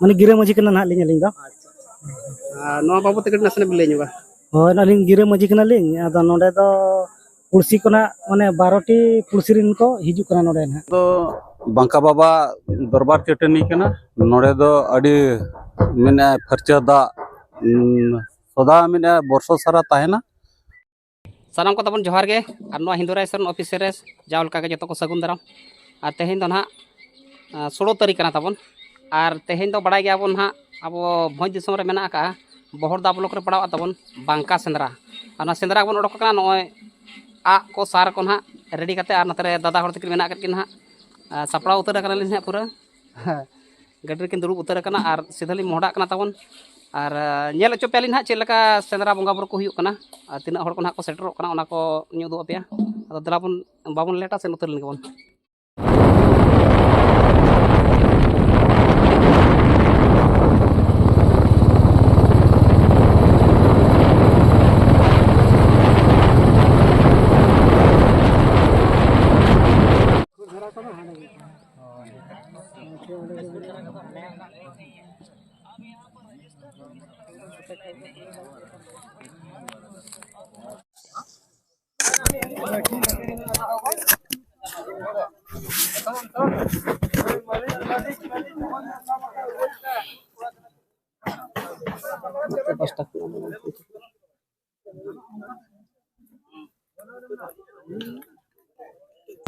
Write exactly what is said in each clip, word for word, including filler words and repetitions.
ᱢᱟᱱᱮ ᱜᱤᱨᱟᱹ ᱢᱟᱹᱡᱷᱤ ᱠᱟᱱᱟ ᱱᱟᱦᱟᱜ ᱞᱤᱧ ᱟᱹᱞᱤᱧ ᱫᱚ᱾ ᱟᱨ ᱱᱚᱣᱟ ᱵᱟᱵᱚᱫ ᱛᱮ ᱠᱟᱹᱴᱤᱡ ᱱᱟᱥᱮᱱᱟᱜ ᱵᱤᱱ ᱞᱟᱹᱭ ᱧᱚᱜᱟ? ᱦᱳᱭ, ᱟᱹᱞᱤᱧ ᱜᱤᱨᱟᱹ ᱢᱟᱹᱡᱷᱤ ᱠᱟᱱᱟᱞᱤᱧ᱾ ᱟᱫᱚ ᱱᱚᱰᱮ ᱫᱚ ᱯᱩᱲᱥᱤ ᱠᱚ ᱱᱟᱦᱟᱜ ᱢᱟᱱᱮ ᱵᱟᱨᱚ ᱴᱤ ᱯᱩᱲᱥᱤ ᱨᱮᱱ ᱠᱚ ᱦᱤᱡᱩᱜ ᱠᱟᱱᱟ ᱱᱚᱰᱮ ᱱᱟᱦᱟᱜ᱾ ᱫᱚ ᱵᱟᱝᱠᱟ ᱵᱟᱵᱟ ᱫᱚᱨᱵᱟᱨ ᱪᱟᱹᱴᱟᱹᱱᱤ ᱠᱟᱱᱟ᱾ ᱱᱚᱰᱮ ᱫᱚ ᱟᱹᱰᱤ ᱢᱮᱱᱟᱜᱼᱟ ᱯᱷᱟᱨᱪᱟ ᱫᱟᱜ, ᱩᱸ, ᱥᱚᱫᱟ ᱢᱮᱱᱟᱜᱼᱟ, ᱵᱚᱨᱥᱚ ᱥᱟᱨᱟ ᱛᱟᱦᱮᱱᱟ᱾ ᱥᱟᱱᱟᱢ ᱠᱚ ᱛᱟᱵᱚᱱ ᱡᱚᱦᱟᱨ ᱜᱮ᱾ ᱟᱨ ᱱᱚᱣᱟ ᱦᱤᱱᱫᱩ ᱨᱟᱭ ᱥᱚᱨᱮᱱ ᱚᱯᱷᱤᱥ ᱨᱮ ᱡᱟᱣ ᱞᱮᱠᱟ ᱜᱮ ᱡᱚᱛᱚ ᱠᱚ ᱥᱟᱹᱜᱩᱱ ᱫᱟᱨᱟᱢ᱾ ᱟᱨ ᱛᱮᱦᱮᱧ ᱫᱚ ᱱᱟᱦᱟᱜ, ᱟᱸ, ᱥᱳᱲᱳ ᱛᱟᱹᱨᱤᱠᱷ ᱠᱟᱱᱟ ᱛᱟᱵᱚᱱ᱾ ᱟᱨ ᱛᱮᱦᱮᱧ ᱫᱚ ᱵᱟᱲᱟᱭ ᱜᱮᱭᱟᱵᱚᱱ ᱱᱟᱦᱟᱜ, ᱟᱵᱚ ᱵᱷᱚᱸᱡᱽ ᱫᱤᱥᱚᱢ ᱨᱮ ᱢᱮᱱᱟᱜ ᱟᱠᱟᱜᱼᱟ, ᱵᱚᱦᱚᱲᱫᱟ ᱵᱞᱚᱠ ᱨᱮ ᱯᱟᱲᱟᱣᱟᱜ ᱛᱟᱵᱚᱱ ᱵᱟᱝᱠᱟ ᱥᱮᱸᱫᱽᱨᱟ᱾ ᱟᱨ ᱚᱱᱟ ᱥᱮᱸᱫᱽᱨᱟ ᱵᱚᱱ ᱚᱰᱚᱠ ᱟᱠᱟᱱᱟ, ᱱᱚᱜᱼᱚᱭ ᱟᱜ ᱠᱚ ᱥᱟᱨ ᱠᱚ ᱱᱟᱦᱟᱜ ᱨᱮᱰᱤ ᱠᱟᱛᱮ᱾ ᱟᱨ ᱱᱚᱛᱮ ᱨᱮ ᱫᱟᱫᱟ ᱦᱚᱲ ᱛᱟᱹᱠᱤᱱ ᱢᱮᱱᱟᱜ ᱟᱠᱟᱫ ᱠᱤᱱ ᱱᱟᱦᱟᱜ, ᱟᱸ, ᱥᱟᱯᱲᱟᱣ ᱩᱛᱟᱹᱨ ᱟᱠᱟᱱᱟᱞᱤᱧ ᱱᱟᱦᱟᱜ ᱯᱩᱨᱟᱹ᱾ ᱜᱟᱹᱰᱤ ᱨᱮᱠᱤᱱ ᱫᱩᱲᱩᱵ ᱩᱛᱟᱹᱨ ᱟᱠᱟᱱᱟ ᱟᱨ ᱥᱤᱫᱷᱟᱹ ᱞᱤᱧ ᱢᱚᱦᱰᱟᱜ ᱠᱟᱱᱟ ᱛᱟᱵᱚᱱ᱾ ᱟᱨ, ᱟᱸ, ᱧᱮᱞ ᱦᱚᱪᱚ ᱯᱮᱭᱟᱞᱤᱧ ᱱᱟᱦᱟᱜ ᱪᱮᱫ ᱞᱮᱠᱟ ᱥᱮᱸᱫᱽᱨᱟ ᱵᱚᱸᱜᱟ ᱵᱩᱨᱩ ᱠᱚ ᱦᱩᱭᱩᱜ ᱠᱟᱱᱟ ᱟᱨ ᱛᱤᱱᱟᱹᱜ ᱦᱚᱲ ᱠᱚ ᱱᱟᱦᱟᱜ ᱠᱚ ᱥᱮᱴᱮᱨᱚᱜ ᱠᱟᱱᱟ, ᱚᱱᱟ ᱠᱚ ᱧᱩᱛᱩᱢ ᱟᱯᱮᱭᱟ᱾ ᱟᱫᱚ ᱫᱮᱞᱟ ᱵᱚᱱ, ᱵᱟᱵᱚᱱ ᱞᱮᱴᱟ, ᱥᱮᱱ ᱩᱛᱟᱹᱨ ᱞᱮᱱ ᱜᱮᱵᱚᱱ᱾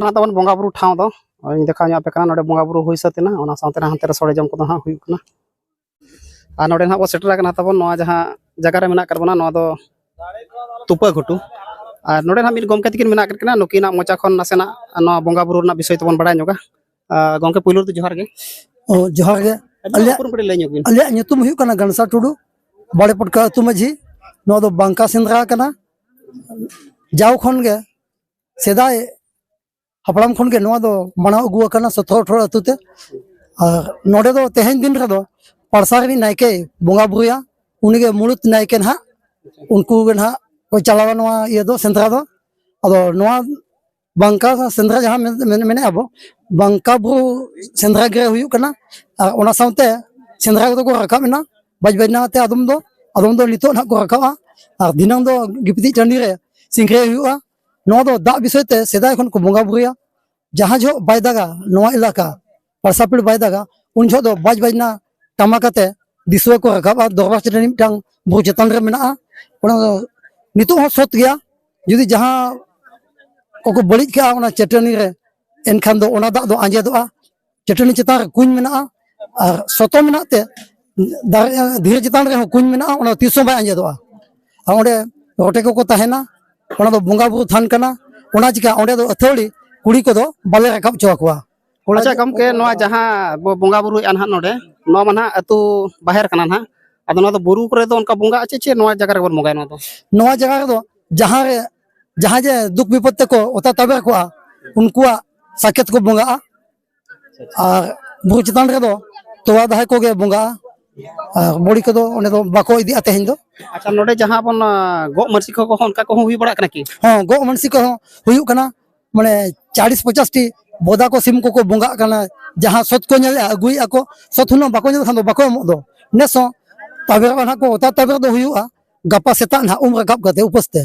ᱚᱱᱟ ᱛᱟᱵᱚᱱ ᱵᱚᱸᱜᱟ ᱵᱩᱨᱩ ᱴᱷᱟᱶ ᱫᱚ ᱤᱧ ᱫᱮᱠᱷᱟᱣ ᱧᱚᱜ ᱟᱯᱮ ᱠᱟᱱᱟ᱾ ᱱᱚᱰᱮ ᱵᱚᱸᱜᱟ ᱵᱩᱨᱩ ᱦᱩᱭ ᱥᱟᱹᱛ ᱮᱱᱟ, ᱚᱱᱟ ᱥᱟᱶᱛᱮ ᱦᱟᱱᱛᱮ ᱨᱮ ᱥᱚᱲᱮ ᱡᱚᱢ ᱠᱚᱫᱚ ᱦᱟᱸᱜ ᱦᱩᱭᱩᱜ ᱠᱟᱱᱟ᱾ ᱟᱨ ᱱᱚᱰᱮ ᱱᱟᱦᱟᱜ ᱵᱚᱱ ᱥᱮᱴᱮᱨ ᱟᱠᱟᱱᱟ ᱛᱟᱵᱚᱱ ᱱᱚᱣᱟ ᱡᱟᱦᱟᱸ ᱡᱟᱭᱜᱟ ᱨᱮ ᱢᱮᱱᱟᱜ ᱟᱠᱟᱫ ᱵᱚᱱᱟ, ᱱᱚᱣᱟ ᱫᱚ ᱛᱩᱯᱟᱹ ᱜᱷᱩᱴᱩ᱾ ᱟᱨ ᱱᱚᱰᱮ ᱱᱟᱦᱟᱜ ᱢᱤᱫ ᱜᱚᱢᱠᱮ ᱛᱟᱹᱠᱤᱱ ᱢᱮᱱᱟᱜ ᱟᱠᱟᱫ ᱠᱤᱱᱟ, ᱱᱩᱠᱤᱱᱟᱜ ᱢᱚᱪᱟ ᱠᱷᱚᱱ ᱱᱟᱥᱮᱱᱟᱜ ᱱᱚᱣᱟ ᱵᱚᱸᱜᱟ ᱵᱩᱨᱩ ᱨᱮᱱᱟᱜ ᱵᱤᱥᱚᱭ ᱛᱮᱵᱚᱱ ᱵᱟᱲᱟᱭ ᱧᱚᱜᱟ᱾ ᱟᱨ ᱜᱚᱢᱠᱮ, ᱯᱩᱭᱞᱩ ᱨᱮᱫᱚ ᱡᱚᱦᱟᱨ ᱜᱮ᱾ ᱚ, ᱡᱚᱦᱟᱨ ᱜᱮ᱾ ᱟᱹᱵᱤᱱᱟᱜ ᱟᱹᱞᱤᱧᱟᱜ, ᱩᱯᱨᱩᱢ ᱠᱟᱹᱴᱤᱡ ᱞᱟᱹᱭ ᱧᱚᱜ ᱵᱤᱱ᱾ ᱟᱹᱞᱤᱧᱟᱜ ᱧᱩᱛᱩᱢ ᱦᱩᱭᱩᱜ ᱠᱟᱱᱟ ᱜᱟᱱᱥᱟ ᱴᱩᱰᱩ, ᱵᱟᱲᱮ ᱯᱚᱴᱠᱟ ᱟᱹᱛᱩ ᱢᱟᱹᱡᱷᱤ᱾ ᱱᱚᱣᱟ ᱫᱚ ᱵᱟᱝᱠᱟ ᱥᱮᱸᱫᱽᱨᱟ ᱠᱟᱱᱟ᱾ ᱡᱟᱣ ᱠᱷᱚᱱ ᱜᱮ ᱥᱮᱫᱟᱭ ᱦᱟᱯᱲᱟᱢ ᱠᱷᱚᱱ ᱜᱮ ᱱᱚᱣᱟ ᱫᱚ ᱢᱟᱱᱟᱣ ᱟᱹᱜᱩ ᱟᱠᱟᱱᱟ, ᱥᱚᱛᱨᱚ ᱟᱴᱷᱨᱚ ᱟᱹᱛᱩ ᱛᱮ᱾ ᱟᱨ ᱱᱚᱰᱮ ᱫᱚ ᱛᱮᱦᱮᱧ ᱫᱤᱱ ᱨᱮᱫᱚ ᱯᱟᱲᱥᱟ ᱨᱤᱱᱤᱡ ᱱᱟᱭᱠᱮ ᱵᱚᱸᱜᱟ ᱵᱩᱨᱩᱭᱟ, ᱩᱱᱤᱜᱮ ᱢᱩᱲᱩᱫ ᱱᱟᱭᱠᱮ ᱱᱟᱦᱟᱜ᱾ ᱩᱱᱠᱩ ᱜᱮ ᱱᱟᱦᱟᱜ ᱠᱚ ᱪᱟᱞᱟᱣᱟ ᱱᱚᱣᱟ ᱤᱭᱟᱹ ᱫᱚ, ᱥᱮᱸᱫᱽᱨᱟ ᱫᱚ᱾ ᱟᱫᱚ ᱱᱚᱣᱟ ᱵᱟᱝᱠᱟ ᱥᱮᱸᱫᱽᱨᱟ ᱡᱟᱦᱟᱸ ᱢᱮᱱ-, ᱢᱮᱱ-, ᱢᱮᱱᱮᱫᱼᱟ ᱵᱚ, ᱵᱟᱝᱠᱟ ᱵᱩᱨᱩ ᱥᱮᱸᱫᱽᱨᱟ ᱜᱮ ᱦᱩᱭᱩᱜ ᱠᱟᱱᱟ᱾ ᱟᱨ ᱚᱱᱟ ᱥᱟᱶᱛᱮ ᱥᱮᱸᱫᱽᱨᱟ ᱠᱚᱫᱚ ᱠᱚ ᱨᱟᱠᱟᱵ ᱮᱱᱟ, ᱵᱟᱡᱽ ᱵᱟᱡᱽᱱᱟ ᱟᱛᱮ ᱟᱫᱚᱢ ᱫᱚ, ᱟᱫᱚᱢ ᱫᱚ ᱱᱤᱛᱚᱜ ᱱᱟᱦᱟᱜ ᱠᱚ ᱨᱟᱠᱟᱵᱼᱟ᱾ ᱟᱨ ᱫᱷᱤᱱᱟᱹᱝ ᱫᱚ ᱜᱤᱯᱤᱛᱤᱡ ᱴᱟᱺᱰᱤ ᱨᱮ ᱥᱤᱝᱨᱟᱹᱭ ᱦᱩᱭᱩᱜᱼᱟ᱾ ᱱᱚᱣᱟ ᱫᱚ ᱫᱟᱜ ᱵᱤᱥᱚᱭ ᱛᱮ ᱥᱮᱫᱟᱭ ᱠᱷᱚᱱ ᱠᱚ ᱵᱚᱸᱜᱟ ᱵᱩᱨᱩᱭᱟ᱾ ᱡᱟᱦᱟᱸ ᱡᱚᱦᱚᱜ ᱵᱟᱭ ᱫᱟᱜᱟ ᱱᱚᱣᱟ ᱮᱞᱟᱠᱟ, ᱯᱟᱲᱥᱟᱯᱤᱲ ᱵᱟᱭ ᱫᱟᱜᱟ, ᱩᱱ ᱡᱚᱦᱚᱜ ᱫᱚ ᱵᱟᱡᱽ ᱵᱟᱡᱽᱱᱟ ᱴᱟᱢᱟᱠ ᱟᱛᱮ ᱫᱤᱥᱩᱣᱟᱹ ᱠᱚ ᱨᱟᱠᱟᱵᱼᱟ᱾ ᱫᱚᱨᱵᱟᱨ ᱪᱟᱹᱴᱟᱹᱱᱤ ᱢᱤᱫᱴᱟᱝ ᱵᱩᱨᱩ ᱪᱮᱛᱟᱱ ᱨᱮ ᱢᱮᱱᱟᱜᱼᱟ᱾ ᱚᱱᱟ ᱫᱚ ᱱᱤᱛᱚᱜ ᱦᱚᱸ ᱥᱚᱛ ᱜᱮᱭᱟ᱾ ᱡᱩᱫᱤ ᱡᱟᱦᱟᱸ ᱠᱚᱠᱚ ᱵᱟᱹᱲᱤᱡ ᱠᱟᱜᱼᱟ ᱚᱱᱟ ᱪᱟᱹᱴᱟᱹᱱᱤ ᱨᱮ, ᱮᱱᱠᱷᱟᱱ ᱫᱚ ᱚᱱᱟ ᱫᱟᱜ ᱫᱚ ᱟᱸᱡᱮᱫᱚᱜᱼᱟ᱾ ᱪᱟᱹᱴᱟᱹᱱᱤ ᱪᱮᱛᱟᱱ ᱨᱮ ᱠᱩᱧ ᱢᱮᱱᱟᱜᱼᱟ ᱟᱨ ᱥᱚᱛᱚ ᱢᱮᱱᱟᱜ ᱛᱮ ᱫᱟᱨᱮ, ᱫᱷᱤᱨᱤ ᱪᱮᱛᱟᱱ ᱨᱮᱦᱚᱸ ᱠᱩᱧ ᱢᱮᱱᱟᱜᱼᱟ, ᱚᱱᱟ ᱫᱚ ᱛᱤᱥ ᱦᱚᱸ ᱵᱟᱭ ᱟᱸᱡᱮᱫᱚᱜᱼᱟ᱾ ᱟᱨ ᱚᱸᱰᱮ ᱨᱚᱴᱮ ᱠᱚᱠᱚ ᱛᱟᱦᱮᱱᱟ, ᱚᱱᱟ ᱫᱚ ᱵᱚᱸᱜᱟ ᱵᱩᱨᱩ ᱛᱷᱟᱱ ᱠᱟᱱᱟ᱾ ᱚᱱᱟ ᱪᱤᱠᱟ ᱚᱸᱰᱮ ᱫᱚ ᱟᱹᱛᱷᱟᱹᱣᱲᱤ ᱠᱩᱲᱤ ᱠᱚᱫᱚ ᱵᱟᱞᱮ ᱨᱟᱠᱟᱵ ᱦᱚᱪᱚ ᱟᱠᱚᱣᱟ᱾ ᱚᱱᱟ ᱟᱪᱪᱷᱟ ᱡᱮ ᱜᱚᱢᱠᱮ, ᱱᱚᱣᱟ ᱡᱟᱦᱟᱸ ᱵᱚ ᱵᱚᱸᱜᱟ ᱵᱩᱨᱩᱭᱮᱫᱼᱟ ᱱᱟᱦᱟᱜ ᱱᱚᱰᱮ, ᱱᱚᱣᱟ ᱢᱟ ᱱᱟᱦᱟᱜ ᱟᱹᱛᱩ ᱵᱟᱦᱮᱨ ᱠᱟᱱᱟ ᱱᱟᱦᱟᱜ, ᱟᱫᱚ ᱱᱚᱣᱟ ᱫᱚ ᱵᱩᱨᱩ ᱠᱚᱨᱮ ᱫᱚ ᱚᱱᱠᱟ ᱵᱚᱸᱜᱟᱜᱼᱟ ᱪᱮ, ᱪᱮ ᱱᱚᱣᱟ ᱡᱟᱭᱜᱟ ᱨᱮᱵᱚᱱ ᱵᱚᱸᱜᱟᱭᱟ ᱱᱚᱣᱟ ᱫᱚ? ᱱᱚᱣᱟ ᱡᱟᱭᱜᱟ ᱨᱮᱫᱚ ᱡᱟᱦᱟᱸ ᱨᱮ, ᱡᱟᱦᱟᱸ ᱡᱮ ᱫᱩᱠ ᱵᱤᱯᱚᱫ ᱛᱮᱠᱚ ᱚᱛᱟ ᱛᱟᱵᱮᱨ ᱠᱚᱜᱼᱟ, ᱩᱱᱠᱩᱣᱟᱜ ᱥᱟᱠᱮᱛ ᱠᱚ ᱵᱚᱸᱜᱟᱜᱼᱟ᱾ ᱟᱨ ᱵᱩᱨᱩ ᱪᱮᱛᱟᱱ ᱨᱮᱫᱚ ᱛᱚᱣᱟ ᱫᱟᱦᱮ ᱠᱚᱜᱮ ᱵᱚᱸᱜᱟᱜᱼᱟ᱾ ᱟᱨ ᱵᱚᱲᱤ ᱠᱚᱫᱚ ᱚᱸᱰᱮ ᱫᱚ ᱵᱟᱠᱚ ᱤᱫᱤᱜᱼᱟ ᱛᱮᱦᱮᱧ ᱫᱚ᱾ ᱟᱪᱪᱷᱟ, ᱱᱚᱰᱮ ᱡᱟᱦᱟᱸ ᱵᱚᱱ, ᱟ, ᱜᱚᱜ ᱢᱟᱹᱱᱥᱤᱠ ᱠᱚ, ᱚᱱᱠᱟ ᱠᱚᱦᱚᱸ ᱦᱩᱭ ᱵᱟᱲᱟᱜ ᱠᱟᱱᱟ ᱠᱤ? ᱦᱚᱸ, ᱜᱚᱜ ᱢᱟᱹᱱᱥᱤᱠ ᱠᱚᱦᱚᱸ ᱦᱩᱭᱩᱜ ᱠᱟᱱᱟ᱾ ᱢᱟᱱᱮ ᱪᱟᱲᱤᱥ ᱯᱚᱪᱟᱥ ᱴᱤ ᱵᱚᱫᱟ ᱠᱚ ᱥᱤᱢ ᱠᱚᱠᱚ ᱵᱚᱸᱜᱟᱜ ᱠᱟᱱᱟ᱾ ᱡᱟᱦᱟᱸ ᱥᱚᱛ ᱠᱚ ᱧᱮᱞᱮᱜᱼᱟ, ᱟᱹᱜᱩᱭᱮᱜᱼᱟ ᱠᱚ, ᱥᱚᱛ ᱦᱩᱱᱟᱹᱝ ᱵᱟᱠᱚ ᱧᱮᱞ ᱠᱷᱟᱱ ᱫᱚ ᱵᱟᱠᱚ ᱮᱢᱚᱜ ᱫᱚ᱾ ᱱᱮᱥ ᱦᱚᱸ ᱛᱟᱵᱮᱨ ᱱᱟᱦᱟᱜ ᱠᱚ ᱚᱛᱟ ᱛᱟᱵᱮᱨ ᱫᱚ ᱦᱩᱭᱩᱜᱼᱟ ᱜᱟᱯᱟ ᱥᱮᱛᱟᱜ ᱱᱟᱦᱟᱜ ᱩᱢ ᱨᱟᱠᱟᱵ ᱠᱟᱛᱮ ᱩᱯᱟᱹᱥ ᱛᱮ᱾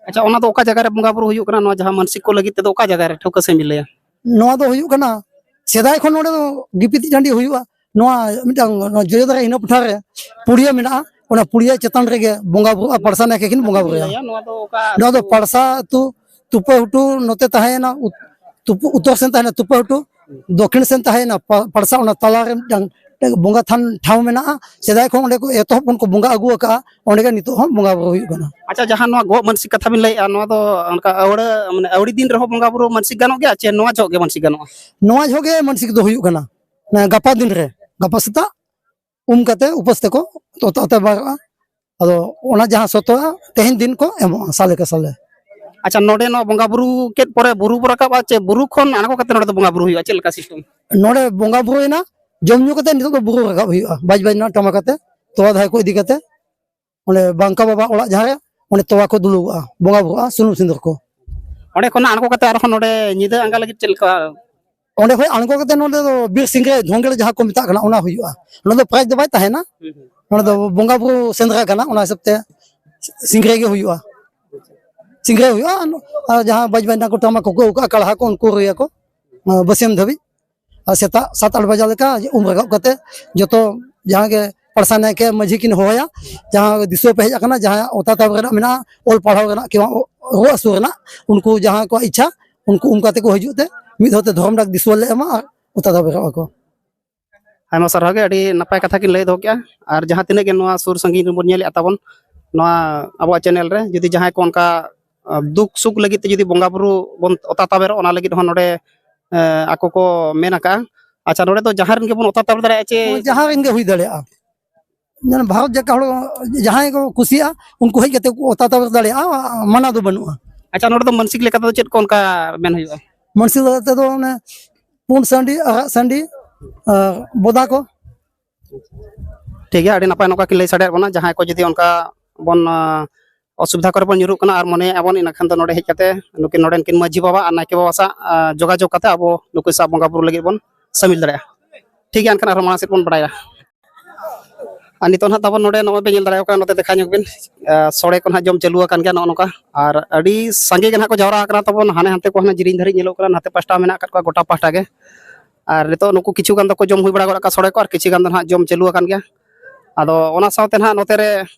ᱟᱪᱪᱷᱟ, ᱚᱱᱟ ᱫᱚ ᱚᱠᱟ ᱡᱟᱭᱜᱟ ᱨᱮ ᱵᱚᱸᱜᱟ ᱵᱩᱨᱩ ᱦᱩᱭᱩᱜ ᱠᱟᱱᱟ? ᱱᱚᱣᱟ ᱡᱟᱦᱟᱸ ᱢᱟᱱᱥᱤᱠ ᱠᱚ ᱞᱟᱹᱜᱤᱫ ᱛᱮᱫᱚ ᱚᱠᱟ ᱡᱟᱭᱜᱟ ᱨᱮ ᱴᱷᱟᱹᱣᱠᱟᱹ ᱥᱟᱺᱦᱤᱡ ᱵᱤᱱ ᱞᱟᱹᱭᱟ? ᱱᱚᱣᱟ ᱫᱚ ᱦᱩᱭᱩᱜ ᱠᱟᱱᱟ, ᱥᱮᱫᱟᱭ ᱠᱷᱚᱱ ᱱᱚᱰᱮ ᱫᱚ ᱜᱤᱯᱤᱛᱤᱡ ᱴᱟᱺᱰᱤ ᱦᱩᱭᱩᱜᱼᱟ᱾ ᱱᱚᱣᱟ ᱢᱤᱫᱴᱟᱝ ᱱᱚᱣᱟ ᱡᱚᱭᱚᱫᱟᱨᱟ ᱤᱱᱟᱹ ᱯᱟᱴᱷᱟ ᱨᱮ ᱯᱩᱲᱤᱭᱟᱹ ᱢᱮᱱᱟᱜᱼᱟ, ᱚᱱᱟ ᱯᱩᱲᱤᱭᱟᱹ ᱪᱮᱛᱟᱱ ᱨᱮᱜᱮ ᱵᱚᱸᱜᱟ ᱵᱩᱨᱩ ᱟᱨ ᱯᱟᱲᱥᱟ ᱱᱟᱭᱠᱮ ᱠᱤᱱ ᱵᱚᱸᱜᱟ ᱵᱩᱨᱩᱭᱟ᱾ ᱱᱚᱣᱟ ᱫᱚ ᱚᱠᱟ ᱱᱚᱣᱟ ᱫᱚ ᱟᱹᱛᱩ? ᱯᱟᱲᱥᱟ ᱟᱹᱛᱩ, ᱛᱩᱯᱟᱹ ᱦᱩᱴᱩ ᱱᱚᱛᱮ ᱛᱟᱦᱮᱸᱭᱮᱱᱟ, ᱩᱛ-, ᱛᱩᱯᱩ-, ᱩᱛᱛᱚᱨ ᱥᱮᱱ ᱛᱟᱦᱮᱸᱭᱮᱱᱟ ᱛᱩᱯᱟᱹ ᱦᱩᱴᱩ, ᱫᱚᱠᱠᱷᱤᱱ ᱥᱮᱱ ᱛᱟᱦᱮᱸᱭᱮᱱᱟ ᱯᱟ-, ᱯᱟᱲᱥᱟ, ᱚᱱᱟ ᱛᱟᱞᱟᱨᱮ ᱢᱤᱫᱴᱟᱝ ᱵᱚᱸᱜᱟ ᱛᱷᱟᱱ ᱴᱷᱟᱶ ᱢᱮᱱᱟᱜᱼᱟ᱾ ᱥᱮᱫᱟᱭ ᱠᱷᱚᱱ ᱚᱸᱰᱮ ᱠᱚ ᱮᱛᱚᱦᱚᱵ ᱠᱷᱚᱱ ᱠᱚ ᱵᱚᱸᱜᱟ ᱟᱹᱜᱩ ᱟᱠᱟᱜᱼᱟ, ᱚᱸᱰᱮ ᱜᱮ ᱱᱤᱛᱚᱜ ᱦᱚᱸ ᱵᱚᱸᱜᱟ ᱵᱩᱨᱩ ᱦᱩᱭᱩᱜ ᱠᱟᱱᱟ᱾ ᱟᱪᱪᱷᱟ, ᱡᱟᱦᱟᱸ ᱱᱚᱣᱟ ᱜᱚᱜ ᱢᱟᱹᱱᱥᱤᱠ ᱠᱟᱛᱷᱟ ᱵᱤᱱ ᱞᱟᱹᱭᱮᱜᱼᱟ, ᱱᱚᱣᱟ ᱫᱚ ᱚᱱᱠᱟ ᱟᱹᱣᱲᱟᱹ, ᱢᱟᱱᱮ ᱟᱹᱣᱲᱤ ᱫᱤᱱ ᱨᱮᱦᱚᱸ ᱵᱚᱸᱜᱟ ᱵᱩᱨᱩ ᱢᱟᱹᱱᱥᱤᱠ ᱜᱟᱱᱚᱜ ᱜᱮᱭᱟ, ᱪᱮ ᱱᱚᱣᱟ ᱡᱚᱦᱚᱜ ᱜᱮ ᱢᱟᱹᱱᱥᱤᱠ ᱜᱟᱱᱚᱜᱼᱟ? ᱱᱚᱣᱟ ᱡᱚᱦᱚᱜ ᱜᱮ ᱢᱟᱹᱱᱥᱤᱠ ᱫᱚ ᱦᱩᱭᱩᱜ ᱠᱟᱱᱟ, ᱢᱟᱱᱮ ᱜᱟᱯᱟ ᱫᱤᱱ ᱨᱮ, ᱜᱟᱯᱟ ᱥᱮᱛᱟᱜ ᱩᱢ ᱠᱟᱛᱮ ᱩᱯᱟᱹᱥ ᱛᱮᱠᱚ ᱛᱚᱛᱟ ᱛᱮ ᱵᱟᱜᱟᱜᱼᱟ᱾ ᱟᱫᱚ ᱚᱱᱟ ᱡᱟᱦᱟᱸ ᱥᱚᱛᱚᱜᱼᱟ, ᱛᱮᱦᱮᱧ ᱫᱤᱱ ᱠᱚ ᱮᱢᱚᱜᱼᱟ ᱥᱟᱞᱮ ᱠᱮ ᱥᱟᱞᱮ᱾ ᱟᱪᱪᱷᱟ, ᱱᱚᱰᱮ ᱱᱚᱣᱟ ᱵᱚᱸᱜᱟ ᱵᱩᱨᱩ ᱠᱮᱫ ᱯᱚᱨᱮ ᱵᱩᱨᱩ ᱵᱚ ᱨᱟᱠᱟᱵᱼᱟ, ᱪᱮ ᱵᱩᱨᱩ ᱠᱷᱚᱱ ᱟᱬᱜᱚ ᱠᱟᱛᱮ ᱱᱚᱰᱮ ᱫᱚ ᱵᱚᱸᱜᱟ ᱵᱩᱨᱩ ᱦᱩᱭᱩᱜᱼᱟ? ᱪᱮᱫ ᱞᱮᱠᱟ system? ᱱᱚᱰᱮ ᱵᱚᱸᱜᱟ ᱵᱩᱨᱩᱭᱮᱱᱟ, ᱡᱚᱢ ᱧᱩ ᱠᱟᱛᱮ ᱱᱤᱛᱚᱜ ᱫᱚ ᱵᱩᱨᱩ ᱨᱟᱠᱟᱵ ᱦᱩᱭᱩᱜᱼᱟ, ᱵᱟᱡᱽ ᱵᱟᱡᱽᱱᱟ ᱴᱟᱢᱟᱠ ᱟᱛᱮ, ᱛᱚᱣᱟ ᱫᱟᱦᱮ ᱠᱚ ᱤᱫᱤ ᱠᱟᱛᱮ, ᱚᱸᱰᱮ ᱵᱟᱝᱠᱟ ᱵᱟᱵᱟ ᱚᱲᱟᱜ ᱡᱟᱦᱟᱸ ᱨᱮ, ᱚᱸᱰᱮ ᱛᱚᱣᱟ ᱠᱚ ᱫᱩᱞᱩᱜᱚᱜᱼᱟ, ᱵᱚᱸᱜᱟ ᱵᱩᱨᱩᱜᱼᱟ, ᱥᱩᱱᱩᱢ ᱥᱤᱸᱫᱩᱨ ᱠᱚ᱾ ᱚᱸᱰᱮ ᱠᱷᱚᱱᱟᱜ ᱟᱬᱜᱚ ᱠᱟᱛᱮ ᱟᱨᱦᱚᱸ ᱱᱚᱰᱮ ᱧᱤᱫᱟᱹ ᱟᱸᱜᱟ ᱞᱟᱹᱜᱤᱫ ᱪᱮᱫ ᱞᱮᱠᱟ? ᱚᱸᱰᱮ ᱠᱷᱚᱱ ᱟᱬᱜᱚ ᱠᱟᱛᱮ ᱱᱚᱰᱮ ᱫᱚ ᱵᱤᱨ ᱥᱤᱝᱨᱟᱹᱭ ᱫᱷᱚᱝᱜᱮᱲ ᱡᱟᱦᱟᱸ ᱠᱚ ᱢᱮᱛᱟᱜ ᱠᱟᱱᱟ, ᱚᱱᱟ ᱦᱩᱭᱩᱜᱼᱟ᱾ ᱚᱱᱟ ᱫᱚ ᱯᱨᱟᱭᱤᱡᱽ ᱫᱚ ᱵᱟᱭ ᱛᱟᱦᱮᱱᱟ᱾ ᱦᱩᱸ, ᱦᱩᱸ᱾ ᱚᱱᱟ ᱫᱚ ᱵᱚᱸᱜᱟ ᱵᱩᱨᱩ ᱥᱮᱸᱫᱽᱨᱟ ᱠᱟᱱᱟ, ᱚᱱᱟ ᱦᱤᱥᱟᱹᱵ ᱛᱮ ᱥᱤᱝᱨᱟᱹᱭ ᱜᱮ ᱦᱩᱭᱩᱜᱼᱟ᱾ ᱥᱤᱝᱨᱟᱹᱭ ᱦᱩᱭᱩᱜᱼᱟ᱾ ᱟᱨ ᱡᱟᱦᱟᱸ ᱵᱟᱡᱽ ᱵᱟᱡᱽᱱᱟ ᱠᱚ, ᱴᱟᱢᱟᱠ ᱠᱚᱠᱚ ᱟᱹᱜᱩ ᱠᱟᱜᱼᱟ, ᱠᱟᱲᱦᱟ ᱠᱚ, ᱩᱱᱠᱩ ᱨᱩᱭᱟᱠᱚ, ᱟᱸ, ᱵᱟᱹᱥᱭᱟᱹᱢ ᱫᱷᱟᱹᱵᱤᱡ᱾ ᱟᱨ ᱥᱮᱛᱟᱜ ᱥᱟᱛ ᱟᱴ ᱵᱟᱡᱟ ᱞᱮᱠᱟ ᱩᱢ ᱨᱟᱠᱟᱵ ᱠᱟᱛᱮ ᱡᱚᱛᱚ ᱡᱟᱦᱟᱸ ᱜᱮ ᱯᱟᱲᱥᱟ ᱱᱟᱭᱠᱮ ᱢᱟᱹᱡᱷᱤ ᱠᱤᱱ ᱦᱚᱦᱚᱭᱟ, ᱡᱟᱦᱟᱸ ᱫᱤᱥᱩᱣᱟᱹ ᱯᱮ ᱦᱮᱡ ᱟᱠᱟᱱᱟ, ᱡᱟᱦᱟᱸ ᱚᱛᱟ ᱛᱟᱵ ᱨᱮᱱᱟᱜ ᱢᱮᱱᱟᱜᱼᱟ, ᱚᱞ ᱯᱟᱲᱦᱟᱣ ᱨᱮᱱᱟᱜ, ᱠᱤ ᱵᱟᱝ ᱨᱩᱣᱟᱹ ᱦᱟᱹᱥᱩ ᱨᱮᱱᱟᱜ, ᱩᱱᱠᱩ ᱡᱟᱦᱟᱸ ᱠᱚᱣᱟᱜ ᱤᱪᱪᱷᱟ, ᱩᱱᱠᱩ ᱩᱢ ᱠᱟᱛᱮ ᱠᱚ ᱦᱤᱡᱩᱜ ᱛᱮ ᱢᱤᱫ ᱫᱷᱟᱣ ᱛᱮ ᱫᱷᱚᱨᱚᱢ ᱰᱟᱠ ᱫᱤᱥᱩᱣᱟᱹ ᱞᱮ ᱮᱢᱟ ᱟᱨ ᱚᱛᱟ ᱛᱟᱵ ᱨᱟᱠᱟᱵ ᱟᱠᱚ᱾ ᱟᱭᱢᱟ ᱥᱟᱨᱦᱟᱣ ᱜᱮ, ᱟᱹᱰᱤ ᱱᱟᱯᱟᱭ ᱠᱟᱛᱷᱟ ᱠᱤᱱ ᱞᱟᱹᱭ ᱫᱚᱦᱚ ᱠᱮᱜᱼᱟ᱾ ᱟᱨ ᱡᱟᱦᱟᱸ ᱛᱤᱱᱟᱹᱜ ᱜᱮ ᱱᱚᱣᱟ ᱥᱩᱨ ᱥᱟᱺᱜᱤᱧ ᱨᱮᱵᱚᱱ ᱧᱮᱞᱮᱫᱼᱟ ᱛᱟᱵᱚᱱ ᱱᱚᱣᱟ ᱟᱵᱚᱣᱟᱜ ᱪᱮᱱᱮᱞ ᱨᱮ, ᱡᱩᱫᱤ ᱡᱟᱦᱟᱸᱭ ᱠᱚ ᱚᱱᱠᱟ, ᱟ, ᱫᱩᱠ ᱥᱩᱠ ᱞᱟᱹᱜᱤᱫ ᱛᱮ ᱡᱩᱫᱤ ᱵᱚᱸᱜᱟ ᱵᱩᱨᱩ ᱵᱚᱱ ᱚᱛᱟ ᱛᱟᱵᱮᱨᱚᱜ, ᱚᱱᱟ ᱞᱟᱹᱜᱤᱫ ᱦᱚᱸ ᱱᱚᱰᱮ, ᱮ, ᱟᱠᱚ ᱠᱚ ᱢᱮᱱ ᱟᱠᱟᱜᱼᱟ᱾ ᱟᱪᱪᱷᱟ, ᱱᱚᱰᱮ ᱫᱚ ᱡᱟᱦᱟᱸ ᱨᱮᱱ ᱜᱮᱵᱚᱱ ᱚᱛᱟ ᱛᱟᱵᱮᱨ ᱫᱟᱲᱮᱭᱟᱜᱼᱟ ᱪᱮ? ᱦᱳᱭ, ᱡᱟᱦᱟᱸ ᱨᱮᱱ ᱜᱮ ᱦᱩᱭ ᱫᱟᱲᱮᱭᱟᱜᱼᱟ᱾ ᱡᱮᱢᱚᱱ ᱵᱷᱟᱨᱚᱛ ᱡᱟᱠᱟᱛ ᱦᱚᱲ ᱡᱟᱦᱟᱸᱭ ᱠᱚ ᱠᱩᱥᱤᱭᱟᱜᱼᱟ, ᱩᱱᱠᱩ ᱦᱮᱡ ᱠᱟᱛᱮ ᱠᱚ ᱚᱛᱟ ᱛᱟᱵᱮᱨ ᱫᱟᱲᱮᱭᱟᱜᱼᱟ, ᱢᱟᱱᱟ ᱫᱚ ᱵᱟᱹᱱᱩᱜᱼᱟ᱾ ᱟᱪᱪᱷᱟ, ᱱᱚᱰᱮ ᱫᱚ ᱢᱟᱱᱥᱤᱠ ᱞᱮᱠᱟ ᱛᱮᱫᱚ ᱪᱮᱫ ᱠᱚ ᱚᱱᱠᱟ ᱢᱮᱱ ᱦᱩᱭᱩᱜᱼᱟ? ᱢᱟᱱᱥᱤᱠ ᱞᱮᱠᱟ ᱛᱮᱫᱚ ᱚᱱᱮ ᱯᱩᱸᱰ ᱥᱟᱺᱰᱤ, ᱟᱨᱟᱜ ᱥᱟᱺᱰᱤ, ᱟᱨ ᱵᱚᱫᱟ ᱠᱚ᱾ ᱴᱷᱤᱠ ᱜᱮᱭᱟ, ᱟᱹᱰᱤ ᱱᱟᱯᱟᱭ ᱱᱚᱝᱠᱟ ᱠᱤᱱ ᱞᱟᱹᱭ ᱥᱟᱰᱮᱭᱟᱫ ᱵᱚᱱᱟ᱾ ᱡᱟᱦᱟᱸᱭ ᱠᱚ ᱡᱩᱫᱤ ᱚᱱᱠᱟ ᱵᱚᱱ, ᱟ, ᱚᱥᱩᱵᱤᱫᱷᱟ ᱠᱚᱨᱮ ᱵᱚᱱ ᱧᱩᱨᱩᱜ ᱠᱟᱱᱟ ᱟᱨ ᱢᱚᱱᱮᱭᱮᱫᱼᱟ ᱵᱚᱱ, ᱤᱱᱟᱹ ᱠᱷᱟᱱ ᱫᱚ ᱱᱚᱰᱮ ᱦᱮᱡ ᱠᱟᱛᱮ ᱱᱩᱠᱤᱱ ᱱᱚᱰᱮᱱ ᱠᱤᱱ ᱢᱟᱹᱡᱷᱤ ᱵᱟᱵᱟ ᱟᱨ ᱱᱟᱭᱠᱮ ᱵᱟᱵᱟ ᱥᱟᱶ, ᱟ, ᱡᱳᱜᱟᱡᱳᱜᱽ ᱠᱟᱛᱮ ᱟᱵᱚ ᱱᱩᱠᱩ ᱥᱟᱶ ᱵᱚᱸᱜᱟ ᱵᱩᱨᱩ ᱞᱟᱹᱜᱤᱫ ᱵᱚᱱ ᱥᱟᱹᱢᱤᱞ ᱫᱟᱲᱮᱭᱟᱜᱼᱟ᱾ ᱴᱷᱤᱠ ᱜᱮᱭᱟ, ᱮᱱᱠᱷᱟᱱ ᱟᱨᱦᱚᱸ ᱢᱟᱲᱟᱝ ᱥᱮᱫ ᱵᱚᱱ ᱵᱟᱲᱟᱭᱟ᱾ ᱟᱨ ᱱᱤᱛᱚᱜ ᱱᱟᱦᱟᱜ ᱛᱟᱵᱚᱱ ᱱᱚᱰᱮ ᱱᱚᱜᱼᱚᱭ ᱵᱮᱱ ᱧᱮᱞ ᱫᱟᱲᱮᱭᱟᱠᱚ ᱠᱟᱱᱟ, ᱱᱚᱛᱮ ᱫᱮᱠᱷᱟ ᱧᱚᱜ ᱵᱤᱱ, ᱟ, ᱥᱚᱲᱮ ᱠᱚ ᱱᱟᱦᱟᱜ ᱡᱚᱢ ᱪᱟᱹᱞᱩ ᱟᱠᱟᱱ ᱜᱮᱭᱟ ᱱᱚᱜᱼᱚ ᱱᱚᱝᱠᱟ᱾ ᱟᱨ ᱟᱹᱰᱤ ᱥᱟᱸᱜᱮ ᱜᱮ ᱱᱟᱦᱟᱜ ᱠᱚ ᱡᱟᱣᱨᱟ ᱟᱠᱟᱱᱟ ᱛᱟᱵᱚᱱ, ᱦᱟᱱᱮ ᱦᱟᱱᱛᱮ ᱠᱚ ᱦᱟᱱᱮ ᱡᱤᱞᱤᱧ ᱫᱷᱟᱹᱨᱤᱡ ᱧᱮᱞᱚᱜ ᱠᱟᱱᱟ, ᱱᱟᱛᱮ ᱯᱟᱥᱴᱟ ᱢᱮᱱᱟᱜ ᱟᱠᱟᱫ ᱠᱚᱣᱟ ᱜᱚᱴᱟ ᱯᱟᱦᱴᱟ ᱜᱮ᱾ ᱟᱨ ᱱᱤᱛᱚᱜ ᱱᱩᱠᱩ ᱠᱤᱪᱷᱩ ᱜᱟᱱ ᱫᱚᱠᱚ ᱡᱚᱢ ᱦᱩᱭ ᱵᱟᱲᱟ ᱜᱚᱫ ᱟᱠᱟᱫ ᱥᱚᱲᱮ ᱠᱚ, ᱟᱨ ᱠᱤᱪᱷᱩ ᱜᱟᱱ ᱫᱚ ᱱᱟᱦᱟᱜ ᱡᱚᱢ ᱪᱟᱹᱞᱩ ᱟᱠᱟᱱ ᱜᱮᱭᱟ᱾ ᱟᱫᱚ ᱚᱱᱟ ᱥᱟᱶᱛᱮ ᱱᱟᱦᱟᱜ ᱱᱚᱛᱮ ᱨᱮ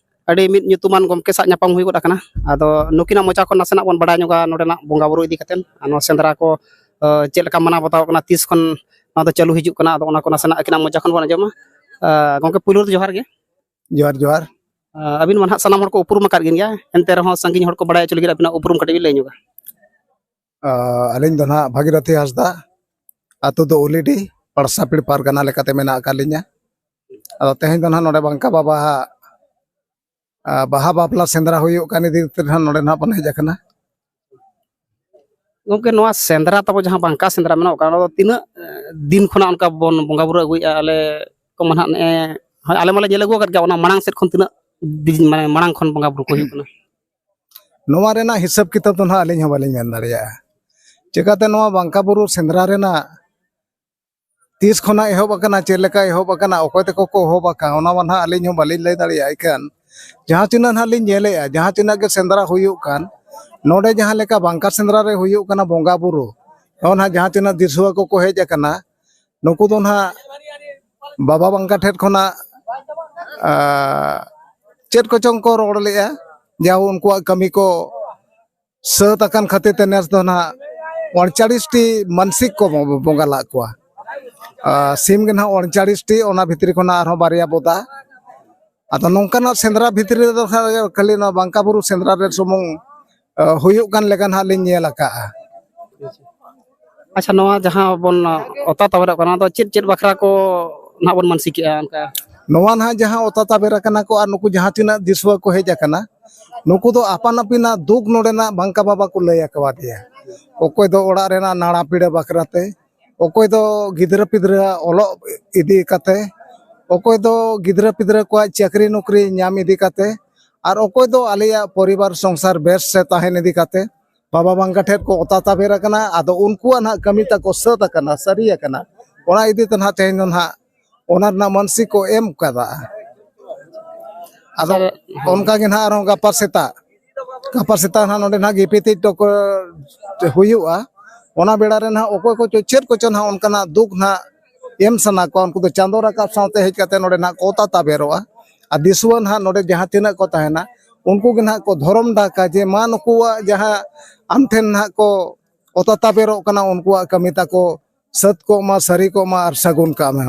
ᱟᱹᱰᱤ ᱢᱤᱫ ᱧᱩᱛᱩᱢᱟᱱ ᱜᱚᱢᱠᱮ ᱥᱟᱶ ᱧᱟᱯᱟᱢ ᱦᱩᱭ ᱜᱚᱫ ᱟᱠᱟᱱᱟ᱾ ᱟᱫᱚ ᱱᱩᱠᱤᱱᱟᱜ ᱢᱚᱪᱟ ᱠᱷᱚᱱ ᱱᱟᱥᱮᱱᱟᱜ ᱵᱚᱱ ᱵᱟᱲᱟᱭ ᱧᱚᱜᱟ ᱱᱚᱰᱮᱱᱟᱜ ᱵᱚᱸᱜᱟ ᱵᱩᱨᱩ ᱤᱫᱤ ᱠᱟᱛᱮᱫ, ᱟᱨ ᱱᱚᱣᱟ ᱥᱮᱸᱫᱽᱨᱟ ᱠᱚ, ᱟ, ᱪᱮᱫ ᱞᱮᱠᱟ ᱢᱟᱱᱟᱣ ᱵᱟᱛᱟᱣ ᱠᱟᱱᱟ, ᱛᱤᱥ ᱠᱷᱚᱱ ᱱᱚᱣᱟ ᱫᱚ ᱪᱟᱹᱞᱩ ᱦᱤᱡᱩᱜ ᱠᱟᱱᱟ, ᱟᱫᱚ ᱚᱱᱟ ᱠᱚ ᱱᱟᱥᱮᱱᱟᱜ ᱟᱹᱠᱤᱱᱟᱜ ᱢᱚᱪᱟ ᱠᱷᱚᱱ ᱵᱚᱱ ᱟᱸᱡᱚᱢᱟ᱾ ᱟ, ᱜᱚᱢᱠᱮ, ᱯᱩᱭᱞᱩ ᱨᱮ ᱡᱚᱦᱟᱨ ᱜᱮ᱾ ᱡᱚᱦᱟᱨ, ᱡᱚᱦᱟᱨ᱾ ᱟ, ᱟᱹᱵᱤᱱ ᱢᱟ ᱱᱟᱦᱟᱜ ᱥᱟᱱᱟᱢ ᱦᱚᱲ ᱠᱚ ᱩᱯᱨᱩᱢ ᱟᱠᱟᱫ ᱵᱤᱱ ᱜᱮᱭᱟ, ᱮᱱᱛᱮ ᱨᱮᱦᱚᱸ ᱥᱟᱺᱜᱤᱧ ᱦᱚᱲ ᱠᱚ ᱵᱟᱲᱟᱭ ᱦᱚᱪᱚ ᱞᱟᱹᱜᱤᱫ ᱟᱹᱵᱤᱱᱟᱜ ᱩᱯᱨᱩᱢ ᱠᱟᱹᱴᱤᱡ ᱵᱤᱱ ᱞᱟᱹᱭ ᱧᱚᱜᱟ᱾ ᱟ, ᱟᱹᱞᱤᱧ ᱫᱚ ᱱᱟᱦᱟᱜ ᱵᱷᱟᱜᱤᱨᱚᱛᱷᱤ ᱦᱟᱸᱥᱫᱟ, ᱟᱹᱛᱩ ᱫᱚ ᱩᱞᱤᱰᱤ, ᱯᱟᱲᱥᱟᱯᱤᱲ ᱯᱟᱨᱜᱟᱱᱟ ᱞᱮᱠᱟᱛᱮ ᱢᱮᱱᱟᱜ ᱟᱠᱟᱫ ᱞᱤᱧᱟ᱾ ᱟᱫᱚ ᱛᱮᱦᱮᱧ ᱫᱚ ᱱᱟᱦᱟᱜ ᱱᱚᱰᱮ ᱵᱟᱝᱠᱟ ᱵᱟᱵᱟ ᱦᱟᱜ, ᱟ, ᱵᱟᱦᱟ ᱵᱟᱯᱞᱟ ᱥᱮᱸᱫᱽᱨᱟ ᱦᱩᱭᱩᱜ ᱠᱟᱱ ᱤᱫᱤ ᱠᱟᱛᱮ ᱱᱟᱦᱟᱜ ᱱᱚᱰᱮ ᱱᱟᱦᱟᱜ ᱵᱚᱱ ᱦᱮᱡ ᱟᱠᱟᱱᱟ᱾ ᱜᱚᱢᱠᱮ, ᱱᱚᱣᱟ ᱥᱮᱸᱫᱽᱨᱟ ᱛᱟᱵᱚ ᱡᱟᱦᱟᱸ ᱵᱟᱝᱠᱟ ᱥᱮᱸᱫᱽᱨᱟ ᱢᱮᱱᱟᱜ ᱠᱟᱱᱟ, ᱚᱱᱟ ᱫᱚ ᱛᱤᱱᱟᱹᱜ, ᱮ, ᱫᱤᱱ ᱠᱷᱚᱱᱟᱜ ᱚᱱᱠᱟ ᱵᱚᱱ ᱵᱚᱸᱜᱟ ᱵᱩᱨᱩ ᱟᱹᱜᱩᱭᱮᱫᱼᱟ? ᱟᱞᱮ ᱠᱚ ᱢᱟ ᱱᱟᱦᱟᱜ ᱱᱮᱜᱼᱮ, ᱦᱳᱭ, ᱟᱞᱮ ᱢᱟᱞᱮ ᱧᱮᱞ ᱟᱹᱜᱩ ᱟᱠᱟᱫ ᱜᱮᱭᱟ, ᱚᱱᱟ ᱢᱟᱲᱟᱝ ᱥᱮᱫ ᱠᱷᱚᱱ ᱛᱤᱱᱟᱹᱜ ᱫᱤᱱ, ᱢᱟᱱᱮ, ᱢᱟᱲᱟᱝ ᱠᱷᱚᱱ ᱵᱚᱸᱜᱟ ᱵᱩᱨᱩ ᱠᱚ ᱦᱩᱭᱩᱜ ᱠᱟᱱᱟ? ᱱᱚᱣᱟ ᱨᱮᱱᱟᱜ ᱦᱤᱥᱟᱹᱵ ᱠᱤᱛᱟᱹᱵ ᱫᱚ ᱱᱟᱦᱟᱜ ᱟᱹᱞᱤᱧ ᱦᱚᱸ ᱵᱟᱹᱞᱤᱧ ᱢᱮᱱ ᱫᱟᱲᱮᱭᱟᱜᱼᱟ᱾ ᱪᱤᱠᱟᱹᱛᱮ ᱱᱚᱣᱟ ᱵᱟᱝᱠᱟ ᱵᱩᱨᱩ ᱥᱮᱸᱫᱽᱨᱟ ᱨᱮᱱᱟᱜ ᱛᱤᱥ ᱠᱷᱚᱱᱟᱜ ᱮᱦᱚᱵ ᱟᱠᱟᱱᱟ, ᱪᱮᱫ ᱞᱮᱠᱟ ᱮᱦᱚᱵ ᱟᱠᱟᱱᱟ, ᱚᱠᱚᱭ ᱛᱮᱠᱚ ᱠᱚ ᱮᱦᱚᱵ ᱟᱠᱟᱫ, ᱚᱱᱟ ᱢᱟ ᱱᱟᱦᱟᱜ ᱟᱹᱞᱤᱧ ᱦᱚᱸ ᱵᱟᱹᱞᱤᱧ ᱞᱟᱹᱭ ᱫᱟᱲᱮᱭᱟᱜᱼᱟ᱾ ᱮᱱᱠᱷᱟᱱ ᱡᱟᱦᱟᱸ ᱛᱤᱱᱟᱹᱜ ᱱᱟᱦᱟᱜ ᱞᱤᱧ ᱧᱮᱞᱮᱜᱼᱟ, ᱡᱟᱦᱟᱸ ᱛᱤᱱᱟᱹᱜ ᱜᱮ ᱥᱮᱸᱫᱽᱨᱟ ᱦᱩᱭᱩᱜ ᱠᱟᱱ, ᱱᱚᱰᱮ ᱡᱟᱦᱟᱸ ᱞᱮᱠᱟ ᱵᱟᱝᱠᱟ ᱥᱮᱸᱫᱽᱨᱟ ᱨᱮ ᱦᱩᱭᱩᱜ ᱠᱟᱱᱟ ᱵᱚᱸᱜᱟ ᱵᱩᱨᱩ, ᱱᱚᱜᱼᱚ ᱱᱟᱦᱟᱜ ᱡᱟᱦᱟᱸ ᱛᱤᱱᱟᱹᱜ ᱫᱤᱥᱩᱣᱟᱹ ᱠᱚᱠᱚ ᱦᱮᱡ ᱟᱠᱟᱱᱟ, ᱱᱩᱠᱩ ᱫᱚ ᱱᱟᱦᱟᱜ ᱵᱟᱵᱟ ᱵᱟᱝᱠᱟ ᱴᱷᱮᱱ ᱠᱷᱚᱱᱟᱜ, ᱟᱸ, ᱪᱮᱫ ᱠᱚᱪᱚᱝ ᱠᱚ ᱨᱚᱲ ᱞᱮᱜᱼᱟ, ᱡᱟ ᱩᱱᱠᱩᱣᱟᱜ ᱠᱟᱹᱢᱤ ᱠᱚ ᱥᱟᱹᱛ ᱟᱠᱟᱱ ᱠᱷᱟᱹᱛᱤᱨ ᱛᱮ ᱱᱮᱥ ᱫᱚ ᱱᱟᱦᱟᱜ ᱩᱱᱪᱟᱞᱤᱥ ᱴᱤ ᱢᱟᱱᱥᱤᱠ ᱠᱚ ᱵᱚ-, ᱵᱚᱸᱜᱟ ᱞᱟᱜ ᱠᱚᱣᱟ᱾ ᱟᱨ ᱥᱤᱢ ᱜᱮ ᱱᱟᱦᱟᱜ ᱩᱱᱪᱟᱞᱤᱥ ᱴᱤ, ᱚᱱᱟ ᱵᱷᱤᱛᱨᱤ ᱠᱷᱚᱱᱟᱜ ᱟᱨᱦᱚᱸ ᱵᱟᱨᱭᱟ ᱵᱚᱫᱟ᱾ ᱟᱫᱚ ᱱᱚᱝᱠᱟᱱᱟᱜ ᱥᱮᱸᱫᱽᱨᱟ ᱵᱷᱤᱛᱨᱤ ᱨᱮᱫᱚ ᱱᱟᱦᱟᱜ ᱠᱷᱟᱹᱞᱤ ᱱᱚᱣᱟ ᱵᱟᱝᱠᱟ ᱵᱩᱨᱩ ᱥᱮᱸᱫᱽᱨᱟ ᱨᱮ ᱥᱩᱢᱩᱝ, ᱟ, ᱦᱩᱭᱩᱜ ᱠᱟᱱ ᱞᱮᱠᱟ ᱱᱟᱦᱟᱜ ᱞᱤᱧ ᱧᱮᱞ ᱟᱠᱟᱜᱼᱟ᱾ ᱟᱪᱪᱷᱟ, ᱱᱚᱣᱟ ᱡᱟᱦᱟᱸ ᱵᱚᱱ ᱚᱛᱟ ᱛᱟᱵᱮᱨᱚᱜ ᱠᱟᱱᱟ, ᱚᱱᱟ ᱫᱚ ᱪᱮᱫ ᱪᱮᱫ ᱵᱟᱠᱷᱨᱟ ᱠᱚ ᱱᱟᱦᱟᱜ ᱵᱚᱱ ᱢᱟᱱᱥᱤᱠᱮᱜᱼᱟ ᱚᱱᱠᱟ? ᱱᱚᱣᱟ ᱱᱟᱦᱟᱜ ᱡᱟᱦᱟᱸ ᱚᱛᱟ ᱛᱟᱵᱮᱨ ᱟᱠᱟᱱᱟ ᱠᱚ ᱟᱨ ᱱᱩᱠᱩ ᱡᱟᱦᱟᱸ ᱛᱤᱱᱟᱹᱜ ᱫᱤᱥᱩᱣᱟᱹ ᱠᱚ ᱦᱮᱡ ᱟᱠᱟᱱᱟ, ᱱᱩᱠᱩ ᱫᱚ ᱟᱯᱟᱱ ᱟᱹᱯᱤᱱᱟᱜ ᱫᱩᱠ ᱱᱚᱰᱮᱱᱟᱜ ᱵᱟᱝᱠᱟ ᱵᱟᱵᱟ ᱠᱚ ᱞᱟᱹᱭ ᱟᱠᱟᱣᱟᱫᱮᱭᱟ᱾ ᱚᱠᱚᱭ ᱫᱚ ᱚᱲᱟᱜ ᱨᱮᱱᱟᱜ ᱱᱟᱲᱟ ᱯᱤᱲᱟᱹ ᱵᱟᱠᱷᱨᱟ ᱛᱮ, ᱚᱠᱚᱭ ᱫᱚ ᱜᱤᱫᱽᱨᱟᱹ ᱯᱤᱫᱽᱨᱟᱹ ᱚᱞᱚᱜ ᱤᱫᱤ ᱠᱟᱛᱮ, ᱚᱠᱚᱭ ᱫᱚ ᱜᱤᱫᱽᱨᱟᱹ ᱯᱤᱫᱽᱨᱟᱹ ᱠᱚᱣᱟᱜ ᱪᱟᱹᱠᱨᱤ ᱱᱚᱠᱨᱤ ᱧᱟᱢ ᱤᱫᱤ ᱠᱟᱛᱮ, ᱟᱨ ᱚᱠᱚᱭ ᱫᱚ ᱟᱞᱮᱭᱟᱜ ᱯᱚᱨᱤᱵᱟᱨ ᱥᱚᱝᱥᱟᱨ ᱵᱮᱥ ᱥᱮ ᱛᱟᱦᱮᱱ ᱤᱫᱤ ᱠᱟᱛᱮ ᱵᱟᱵᱟ ᱵᱟᱝᱠᱟ ᱴᱷᱮᱱ ᱠᱚ ᱚᱛᱟ ᱛᱟᱵᱮᱨ ᱟᱠᱟᱱᱟ᱾ ᱟᱫᱚ ᱩᱱᱠᱩᱣᱟᱜ ᱱᱟᱦᱟᱜ ᱠᱟᱹᱢᱤ ᱛᱟᱠᱚ ᱥᱟᱹᱛ ᱟᱠᱟᱱᱟ, ᱥᱟᱹᱨᱤ ᱟᱠᱟᱱᱟ᱾ ᱚᱱᱟ ᱤᱫᱤ ᱛᱮ ᱱᱟᱦᱟᱜ ᱛᱮᱦᱮᱧ ᱫᱚ ᱱᱟᱦᱟᱜ ᱚᱱᱟ ᱨᱮᱱᱟᱜ ᱢᱟᱱᱥᱤᱠ ᱠᱚ ᱮᱢ ᱠᱟᱫᱟ᱾ ᱟᱫᱚ ᱟᱪᱪᱷᱟ᱾ ᱚᱱᱠᱟ ᱜᱮ ᱱᱟᱦᱟᱜ ᱟᱨᱦᱚᱸ ᱜᱟᱯᱟ ᱥᱮᱛᱟᱜ, ᱜᱟᱯᱟ ᱥᱮᱛᱟᱜ ᱱᱟᱦᱟᱜ ᱱᱚᱰᱮ ᱱᱟᱦᱟᱜ ᱜᱤᱯᱤᱛᱤᱡ ᱴᱚᱠᱚ ᱦᱩᱭᱩᱜᱼᱟ᱾ ᱚᱱᱟ ᱵᱮᱲᱟ ᱨᱮ ᱱᱟᱦᱟᱜ ᱚᱠᱚᱭ ᱠᱚᱪᱚ ᱪᱮᱫ ᱠᱚᱪᱚ ᱱᱟᱦᱟᱜ ᱚᱱᱠᱟᱱᱟᱜ ᱫᱩᱠ ᱱᱟᱦᱟᱜ ᱮᱢ ᱥᱟᱱᱟ ᱠᱚᱣᱟ, ᱩᱱᱠᱩ ᱫᱚ ᱪᱟᱸᱫᱳ ᱨᱟᱠᱟᱵ ᱥᱟᱶᱛᱮ ᱦᱮᱡ ᱠᱟᱛᱮ ᱱᱚᱰᱮ ᱱᱟᱦᱟᱜ ᱠᱚ ᱚᱛᱟ ᱛᱟᱵᱮᱨᱚᱜᱼᱟ᱾ ᱟᱨ ᱫᱤᱥᱩᱣᱟᱹ ᱱᱟᱦᱟᱜ ᱱᱚᱰᱮ ᱡᱟᱦᱟᱸ ᱛᱤᱱᱟᱹᱜ ᱠᱚ ᱛᱟᱦᱮᱱᱟ, ᱩᱱᱠᱩ ᱜᱮ ᱱᱟᱦᱟᱜ ᱠᱚ ᱫᱷᱚᱨᱚᱢ ᱰᱟᱠᱟ ᱡᱮ, "ᱢᱟ ᱱᱩᱠᱩᱣᱟᱜ ᱡᱟᱦᱟᱸ ᱟᱢ ᱴᱷᱮᱱ ᱱᱟᱦᱟᱜ ᱠᱚ ᱚᱛᱟ ᱛᱟᱵᱮᱨᱚᱜ ᱠᱟᱱᱟ, ᱩᱱᱠᱩᱣᱟᱜ ᱠᱟᱹᱢᱤ ᱛᱟᱠᱚ ᱥᱟᱹᱛ ᱠᱚᱜ ᱢᱟ, ᱥᱟᱹᱨᱤ ᱠᱚᱜ ᱢᱟ ᱟᱨ ᱥᱟᱹᱜᱩᱱ ᱠᱟᱜ ᱢᱮ᱾"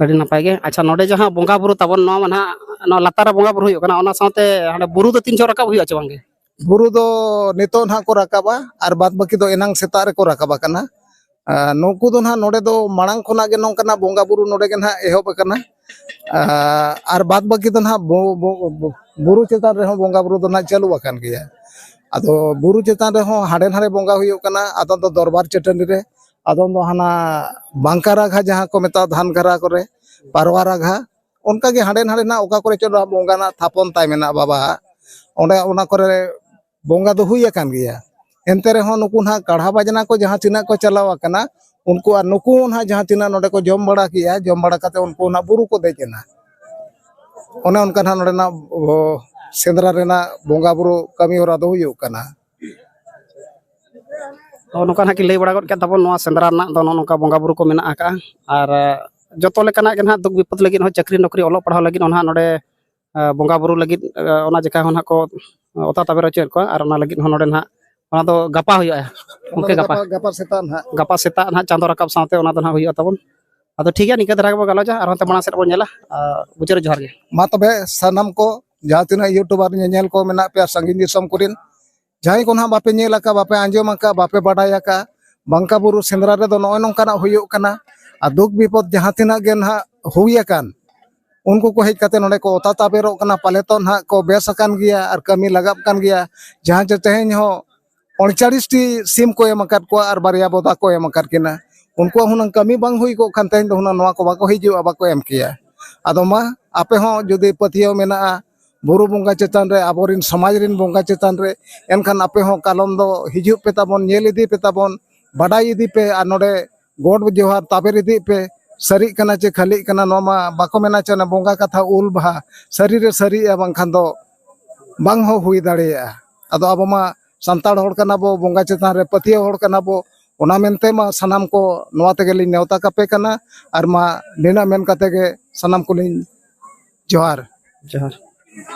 ᱟᱹᱰᱤ ᱱᱟᱯᱟᱭ ᱜᱮ᱾ ᱟᱪᱪᱷᱟ, ᱱᱚᱰᱮ ᱡᱟᱦᱟᱸ ᱵᱚᱸᱜᱟ ᱵᱩᱨᱩ ᱛᱟᱵᱚᱱ, ᱱᱚᱣᱟ ᱢᱟ ᱱᱟᱦᱟᱜ ᱱᱚᱣᱟ ᱞᱟᱛᱟᱨ ᱨᱮ ᱵᱚᱸᱜᱟ ᱵᱩᱨᱩ ᱦᱩᱭᱩᱜ ᱠᱟᱱᱟ, ᱚᱱᱟ ᱥᱟᱶᱛᱮ ᱦᱟᱸᱰᱮ ᱵᱩᱨᱩ ᱫᱚ ᱛᱤᱱ ᱡᱚᱦᱚᱜ ᱨᱟᱠᱟᱵ ᱦᱩᱭᱩᱜᱼᱟ ᱪᱮ ᱵᱟᱝᱜᱮ? ᱵᱩᱨᱩ ᱫᱚ ᱱᱤᱛᱚᱜ ᱱᱟᱦᱟᱜ ᱠᱚ ᱨᱟᱠᱟᱵᱟ, ᱟᱨ ᱵᱟᱫ ᱵᱟᱹᱠᱤ ᱫᱚ ᱮᱱᱟᱝ ᱥᱮᱛᱟᱜ ᱨᱮᱠᱚ ᱨᱟᱠᱟᱵ ᱟᱠᱟᱱᱟ᱾ ᱟᱨ ᱱᱩᱠᱩ ᱫᱚ ᱱᱟᱦᱟᱜ ᱱᱚᱰᱮ ᱫᱚ ᱢᱟᱲᱟᱝ ᱠᱷᱚᱱᱟᱜ ᱜᱮ ᱱᱚᱝᱠᱟᱱᱟᱜ ᱵᱚᱸᱜᱟ ᱵᱩᱨᱩ ᱱᱚᱰᱮ ᱜᱮ ᱱᱟᱦᱟᱜ ᱮᱦᱚᱵ ᱟᱠᱟᱱᱟ᱾ ᱟᱨ, ᱟᱨ ᱵᱟᱫ ᱵᱟᱹᱠᱤ ᱫᱚ ᱱᱟᱦᱟᱜ ᱵᱩ-, ᱵᱩ-, ᱵᱩ-, ᱵᱩᱨᱩ ᱪᱮᱛᱟᱱ ᱨᱮᱦᱚᱸ ᱵᱚᱸᱜᱟ ᱵᱩᱨᱩ ᱫᱚ ᱱᱟᱦᱟᱜ ᱪᱟᱹᱞᱩ ᱟᱠᱟᱱ ᱜᱮᱭᱟ᱾ ᱟᱫᱚ ᱵᱩᱨᱩ ᱪᱮᱛᱟᱱ ᱨᱮᱦᱚᱸ ᱦᱟᱸᱰᱮ ᱱᱟᱰᱮ ᱵᱚᱸᱜᱟ ᱦᱩᱭᱩᱜ ᱠᱟᱱᱟ, ᱟᱫᱚᱢ ᱫᱚ ᱫᱚᱨᱵᱟᱨ ᱪᱟᱹᱴᱟᱹᱱᱤ ᱨᱮ, ᱟᱫᱚᱢ ᱫᱚ ᱦᱟᱱᱟ ᱵᱟᱝᱠᱟ ᱨᱟᱜᱷᱟ ᱡᱟᱦᱟᱸ ᱠᱚ ᱢᱮᱛᱟᱜᱼᱟ ᱫᱷᱟᱱ ᱜᱷᱟᱨᱟ ᱠᱚᱨᱮ, ᱯᱟᱨᱣᱟ ᱨᱟᱜᱷᱟ, ᱚᱱᱠᱟ ᱜᱮ ᱦᱟᱸᱰᱮ ᱱᱟᱰᱮ ᱱᱟᱜ ᱚᱠᱟ ᱠᱚᱨᱮ ᱪᱚ ᱱᱟᱜ ᱵᱚᱸᱜᱟ ᱱᱟᱜ ᱛᱷᱟᱯᱚᱱ ᱛᱟᱭ ᱢᱮᱱᱟᱜᱼᱟ ᱵᱟᱵᱟᱣᱟᱜ, ᱚᱸᱰᱮ ᱚᱱᱟ ᱠᱚᱨᱮ ᱵᱚᱸᱜᱟ ᱫᱚ ᱦᱩᱭ ᱟᱠᱟᱱ ᱜᱮᱭᱟ᱾ ᱮᱱᱛᱮ ᱨᱮᱦᱚᱸ ᱱᱩᱠᱩ ᱱᱟᱜ ᱠᱟᱲᱦᱟ ᱵᱟᱡᱽᱱᱟ ᱠᱚ ᱡᱟᱦᱟᱸ ᱛᱤᱱᱟᱹᱜ ᱠᱚ ᱪᱟᱞᱟᱣ ᱟᱠᱟᱱᱟ, ᱩᱱᱠᱩ ᱟᱨ ᱱᱩᱠᱩ ᱱᱟᱦᱟᱜ ᱡᱟᱦᱟᱸ ᱛᱤᱱᱟᱹᱜ ᱱᱚᱰᱮ ᱠᱚ ᱡᱚᱢ ᱵᱟᱲᱟ ᱠᱮᱜᱼᱟ, ᱡᱚᱢ ᱵᱟᱲᱟ ᱠᱟᱛᱮ ᱩᱱᱠᱩ ᱱᱟᱦᱟᱜ ᱵᱩᱨᱩ ᱠᱚ ᱫᱮᱡ ᱮᱱᱟ᱾ ᱚᱱᱮ ᱚᱱᱠᱟ ᱱᱟᱦᱟᱜ ᱱᱚᱰᱮᱱᱟᱜ, ᱚ, ᱥᱮᱸᱫᱽᱨᱟ ᱨᱮᱱᱟᱜ ᱵᱚᱸᱜᱟ ᱵᱩᱨᱩ ᱠᱟᱹᱢᱤ ᱦᱚᱨᱟ ᱫᱚ ᱦᱩᱭᱩᱜ ᱠᱟᱱᱟ᱾ ᱱᱚᱜᱼᱚ ᱱᱚᱝᱠᱟ ᱱᱟᱦᱟᱜ ᱠᱤᱱ ᱞᱟᱹᱭ ᱵᱟᱲᱟ ᱜᱚᱫ ᱠᱮᱫ ᱛᱟᱵᱚᱱ, ᱱᱚᱣᱟ ᱥᱮᱸᱫᱽᱨᱟ ᱨᱮᱱᱟᱜ ᱫᱚ ᱱᱚᱜᱼᱚ ᱱᱚᱝᱠᱟ ᱵᱚᱸᱜᱟ ᱵᱩᱨᱩ ᱠᱚ ᱢᱮᱱᱟᱜ ᱟᱠᱟᱜᱼᱟ᱾ ᱟᱨ ᱡᱚᱛᱚ ᱞᱮᱠᱟᱱᱟᱜ ᱜᱮ ᱱᱟᱦᱟᱜ ᱫᱩᱠ ᱵᱤᱯᱚᱫ ᱞᱟᱹᱜᱤᱫ ᱦᱚᱸ, ᱪᱟᱹᱠᱨᱤ ᱱᱚᱠᱨᱤ, ᱚᱞᱚᱜ ᱯᱟᱲᱦᱟᱣ ᱞᱟᱹᱜᱤᱫ ᱦᱚᱸ ᱱᱟᱦᱟᱜ ᱱᱚᱰᱮ ᱵᱚᱸᱜᱟ ᱵᱩᱨᱩ ᱞᱟᱹᱜᱤᱫ ᱚᱱᱟ ᱡᱟᱭᱜᱟ ᱦᱚᱸ ᱱᱟᱦᱟᱜ ᱠᱚ ᱚᱛᱟ ᱛᱟᱵᱮᱨ ᱦᱚᱪᱚᱭᱮᱫ ᱠᱚᱣᱟ᱾ ᱟᱨ ᱚᱱᱟ ᱞᱟᱹᱜᱤᱫ ᱦᱚᱸ ᱱᱚᱰᱮ ᱱᱟᱦᱟᱜ, ᱚᱱᱟ ᱫᱚ ᱜᱟᱯᱟ ᱦᱩᱭᱩᱜᱼᱟ᱾ ᱜᱚᱢᱠᱮ, ᱜᱟᱯᱟ? ᱜᱟᱯᱟ ᱥᱮᱛᱟᱜ ᱱᱟᱦᱟᱜ᱾ ᱜᱟᱯᱟ ᱥᱮᱛᱟᱜ ᱱᱟᱦᱟᱜ ᱪᱟᱸᱫᱚ ᱨᱟᱠᱟᱵ ᱥᱟᱶᱛᱮ ᱚᱱᱟ ᱫᱚ ᱱᱟᱦᱟᱜ ᱦᱩᱭᱩᱜᱼᱟ ᱛᱟᱵᱚᱱ᱾ ᱟᱫᱚ ᱴᱷᱤᱠ ᱜᱮᱭᱟ, ᱱᱤᱝᱠᱟᱹ ᱫᱷᱟᱨᱟ ᱜᱮᱵᱚ ᱜᱟᱞᱚᱪᱟ, ᱟᱨᱦᱚᱸ ᱛᱮ ᱢᱟᱲᱟᱝ ᱥᱮᱫ ᱵᱚᱱ ᱧᱮᱞᱟ᱾ ᱟᱨ ᱢᱩᱪᱟᱹᱫ ᱨᱮ ᱡᱚᱦᱟᱨ ᱜᱮ᱾ ᱢᱟ ᱛᱚᱵᱮ ᱥᱟᱱᱟᱢ ᱠᱚ, ᱡᱟᱦᱟᱸ ᱛᱤᱱᱟᱹᱜ YouTuber ᱧᱮᱧᱮᱞ ᱠᱚ ᱢᱮᱱᱟᱜ ᱯᱮᱭᱟ ᱥᱟᱺᱜᱤᱧ ᱫᱤᱥᱚᱢ ᱠᱚᱨᱮᱱ, ᱡᱟᱦᱟᱸᱭ ᱠᱚ ᱱᱟᱦᱟᱜ ᱵᱟᱯᱮ ᱧᱮᱞ ᱟᱠᱟᱫ, ᱵᱟᱯᱮ ᱟᱸᱡᱚᱢ ᱟᱠᱟᱫ, ᱵᱟᱯᱮ ᱵᱟᱰᱟᱭ ᱟᱠᱟᱫ, ᱵᱟᱝᱠᱟ ᱵᱩᱨᱩ ᱥᱮᱸᱫᱽᱨᱟ ᱨᱮᱫᱚ ᱱᱚᱜᱼᱚᱭ ᱱᱚᱝᱠᱟᱱᱟᱜ ᱦᱩᱭᱩᱜ ᱠᱟᱱᱟ᱾ ᱟᱨ ᱫᱩᱠ ᱵᱤᱯᱚᱫ ᱡᱟᱦᱟᱸ ᱛᱤᱱᱟᱹᱜ ᱜᱮ ᱱᱟᱦᱟᱜ ᱦᱩᱭ ᱟᱠᱟᱱ, ᱩᱱᱠᱩ ᱠᱚ ᱦᱮᱡ ᱠᱟᱛᱮ ᱱᱚᱰᱮ ᱠᱚ ᱚᱛᱟ ᱛᱟᱵᱮᱨᱚᱜ ᱠᱟᱱᱟ, ᱯᱟᱞᱮ ᱛᱚ ᱱᱟᱦᱟᱜ ᱠᱚ ᱵᱮᱥ ᱟᱠᱟᱱ ᱜᱮᱭᱟ ᱟᱨ ᱠᱟᱹᱢᱤ ᱞᱟᱜᱟᱜ ᱠᱟᱱ ᱜᱮᱭᱟ᱾ ᱡᱟᱦᱟᱸ ᱪᱮ ᱛᱮᱦᱮᱧ ᱦᱚᱸ ᱩᱱᱪᱟᱞᱤᱥ ᱴᱤ ᱥᱤᱢ ᱠᱚ ᱮᱢ ᱟᱠᱟᱫ ᱠᱚᱣᱟ ᱟᱨ ᱵᱟᱨᱭᱟ ᱵᱚᱫᱟ ᱠᱚ ᱮᱢ ᱟᱠᱟᱫ ᱠᱤᱱᱟ᱾ ᱩᱱᱠᱩᱣᱟᱜ ᱦᱩᱱᱟᱹᱝ ᱠᱟᱹᱢᱤ ᱵᱟᱝ ᱦᱩᱭ ᱠᱚᱜ ᱠᱷᱟᱱ ᱛᱮᱦᱮᱧ ᱫᱚ ᱦᱩᱱᱟᱹᱝ ᱱᱚᱣᱟ ᱠᱚ ᱵᱟᱠᱚ ᱦᱤᱡᱩᱜᱼᱟ, ᱵᱟᱠᱚ ᱮᱢ ᱠᱮᱭᱟ᱾ ᱟᱫᱚ ᱢᱟ, ᱟᱯᱮ ᱦᱚᱸ ᱡᱩᱫᱤ ᱯᱟᱹᱛᱭᱟᱹᱣ ᱢᱮᱱᱟᱜᱼᱟ ᱵᱩᱨᱩ ᱵᱚᱸᱜᱟ ᱪᱮᱛᱟᱱ ᱨᱮ, ᱟᱵᱚᱨᱮᱱ ᱥᱚᱢᱟᱡᱽ ᱨᱮᱱ ᱵᱚᱸᱜᱟ ᱪᱮᱛᱟᱱ ᱨᱮ, ᱮᱱᱠᱷᱟᱱ ᱟᱯᱮ ᱦᱚᱸ ᱠᱟᱞᱚᱢ ᱫᱚ ᱦᱤᱡᱩᱜ ᱯᱮ ᱛᱟᱵᱚᱱ, ᱧᱮᱞ ᱤᱫᱤ ᱯᱮ ᱛᱟᱵᱚᱱ, ᱵᱟᱰᱟᱭ ᱤᱫᱤ ᱯᱮ᱾ ᱟᱨ ᱱᱚᱰᱮ ᱜᱚᱰ ᱡᱚᱦᱟᱨ ᱛᱟᱵᱮᱨ ᱤᱫᱤᱜ ᱯᱮ, ᱥᱟᱹᱨᱤᱜ ᱠᱟᱱᱟ ᱪᱮ ᱠᱷᱟᱹᱞᱤᱜ ᱠᱟᱱᱟ, ᱱᱚᱣᱟ ᱢᱟ ᱵᱟᱠᱚ ᱢᱮᱱᱟ ᱪᱮ ᱚᱱᱟ ᱵᱚᱸᱜᱟ ᱠᱟᱛᱷᱟ ᱩᱞ ᱵᱟᱦᱟ ᱥᱟᱹᱨᱤ ᱨᱮ ᱥᱟᱹᱨᱤᱜᱼᱟ, ᱵᱟᱝᱠᱷᱟᱱ ᱫᱚ ᱵᱟᱝ ᱦᱚᱸ ᱦᱩᱭ ᱫᱟᱲᱮᱭᱟᱜᱼᱟ᱾ ᱟᱫᱚ ᱟᱵᱚ ᱢᱟ ᱥᱟᱱᱛᱟᱲ ᱦᱚᱲ ᱠᱟᱱᱟ ᱵᱚ, ᱵᱚᱸᱜᱟ ᱪᱮᱛᱟᱱ ᱨᱮ ᱯᱟᱹᱛᱭᱟᱹᱣ ᱦᱚᱲ ᱠᱟᱱᱟ ᱵᱚ, ᱚᱱᱟ ᱢᱮᱱᱛᱮ ᱢᱟ ᱥᱟᱱᱟᱢ ᱠᱚ ᱱᱚᱣᱟ ᱛᱮᱜᱮ ᱞᱤᱧ ᱱᱮᱣᱛᱟ ᱠᱟᱯᱮ ᱠᱟᱱᱟ᱾ ᱟᱨ ᱢᱟ ᱱᱤᱱᱟᱹᱜ ᱢᱮᱱ ᱠᱟᱛᱮ ᱜᱮ ᱥᱟᱱᱟᱢ ᱠᱚᱞᱤᱧ ᱡᱚᱦᱟᱨ᱾ ᱡᱚᱦᱟᱨ᱾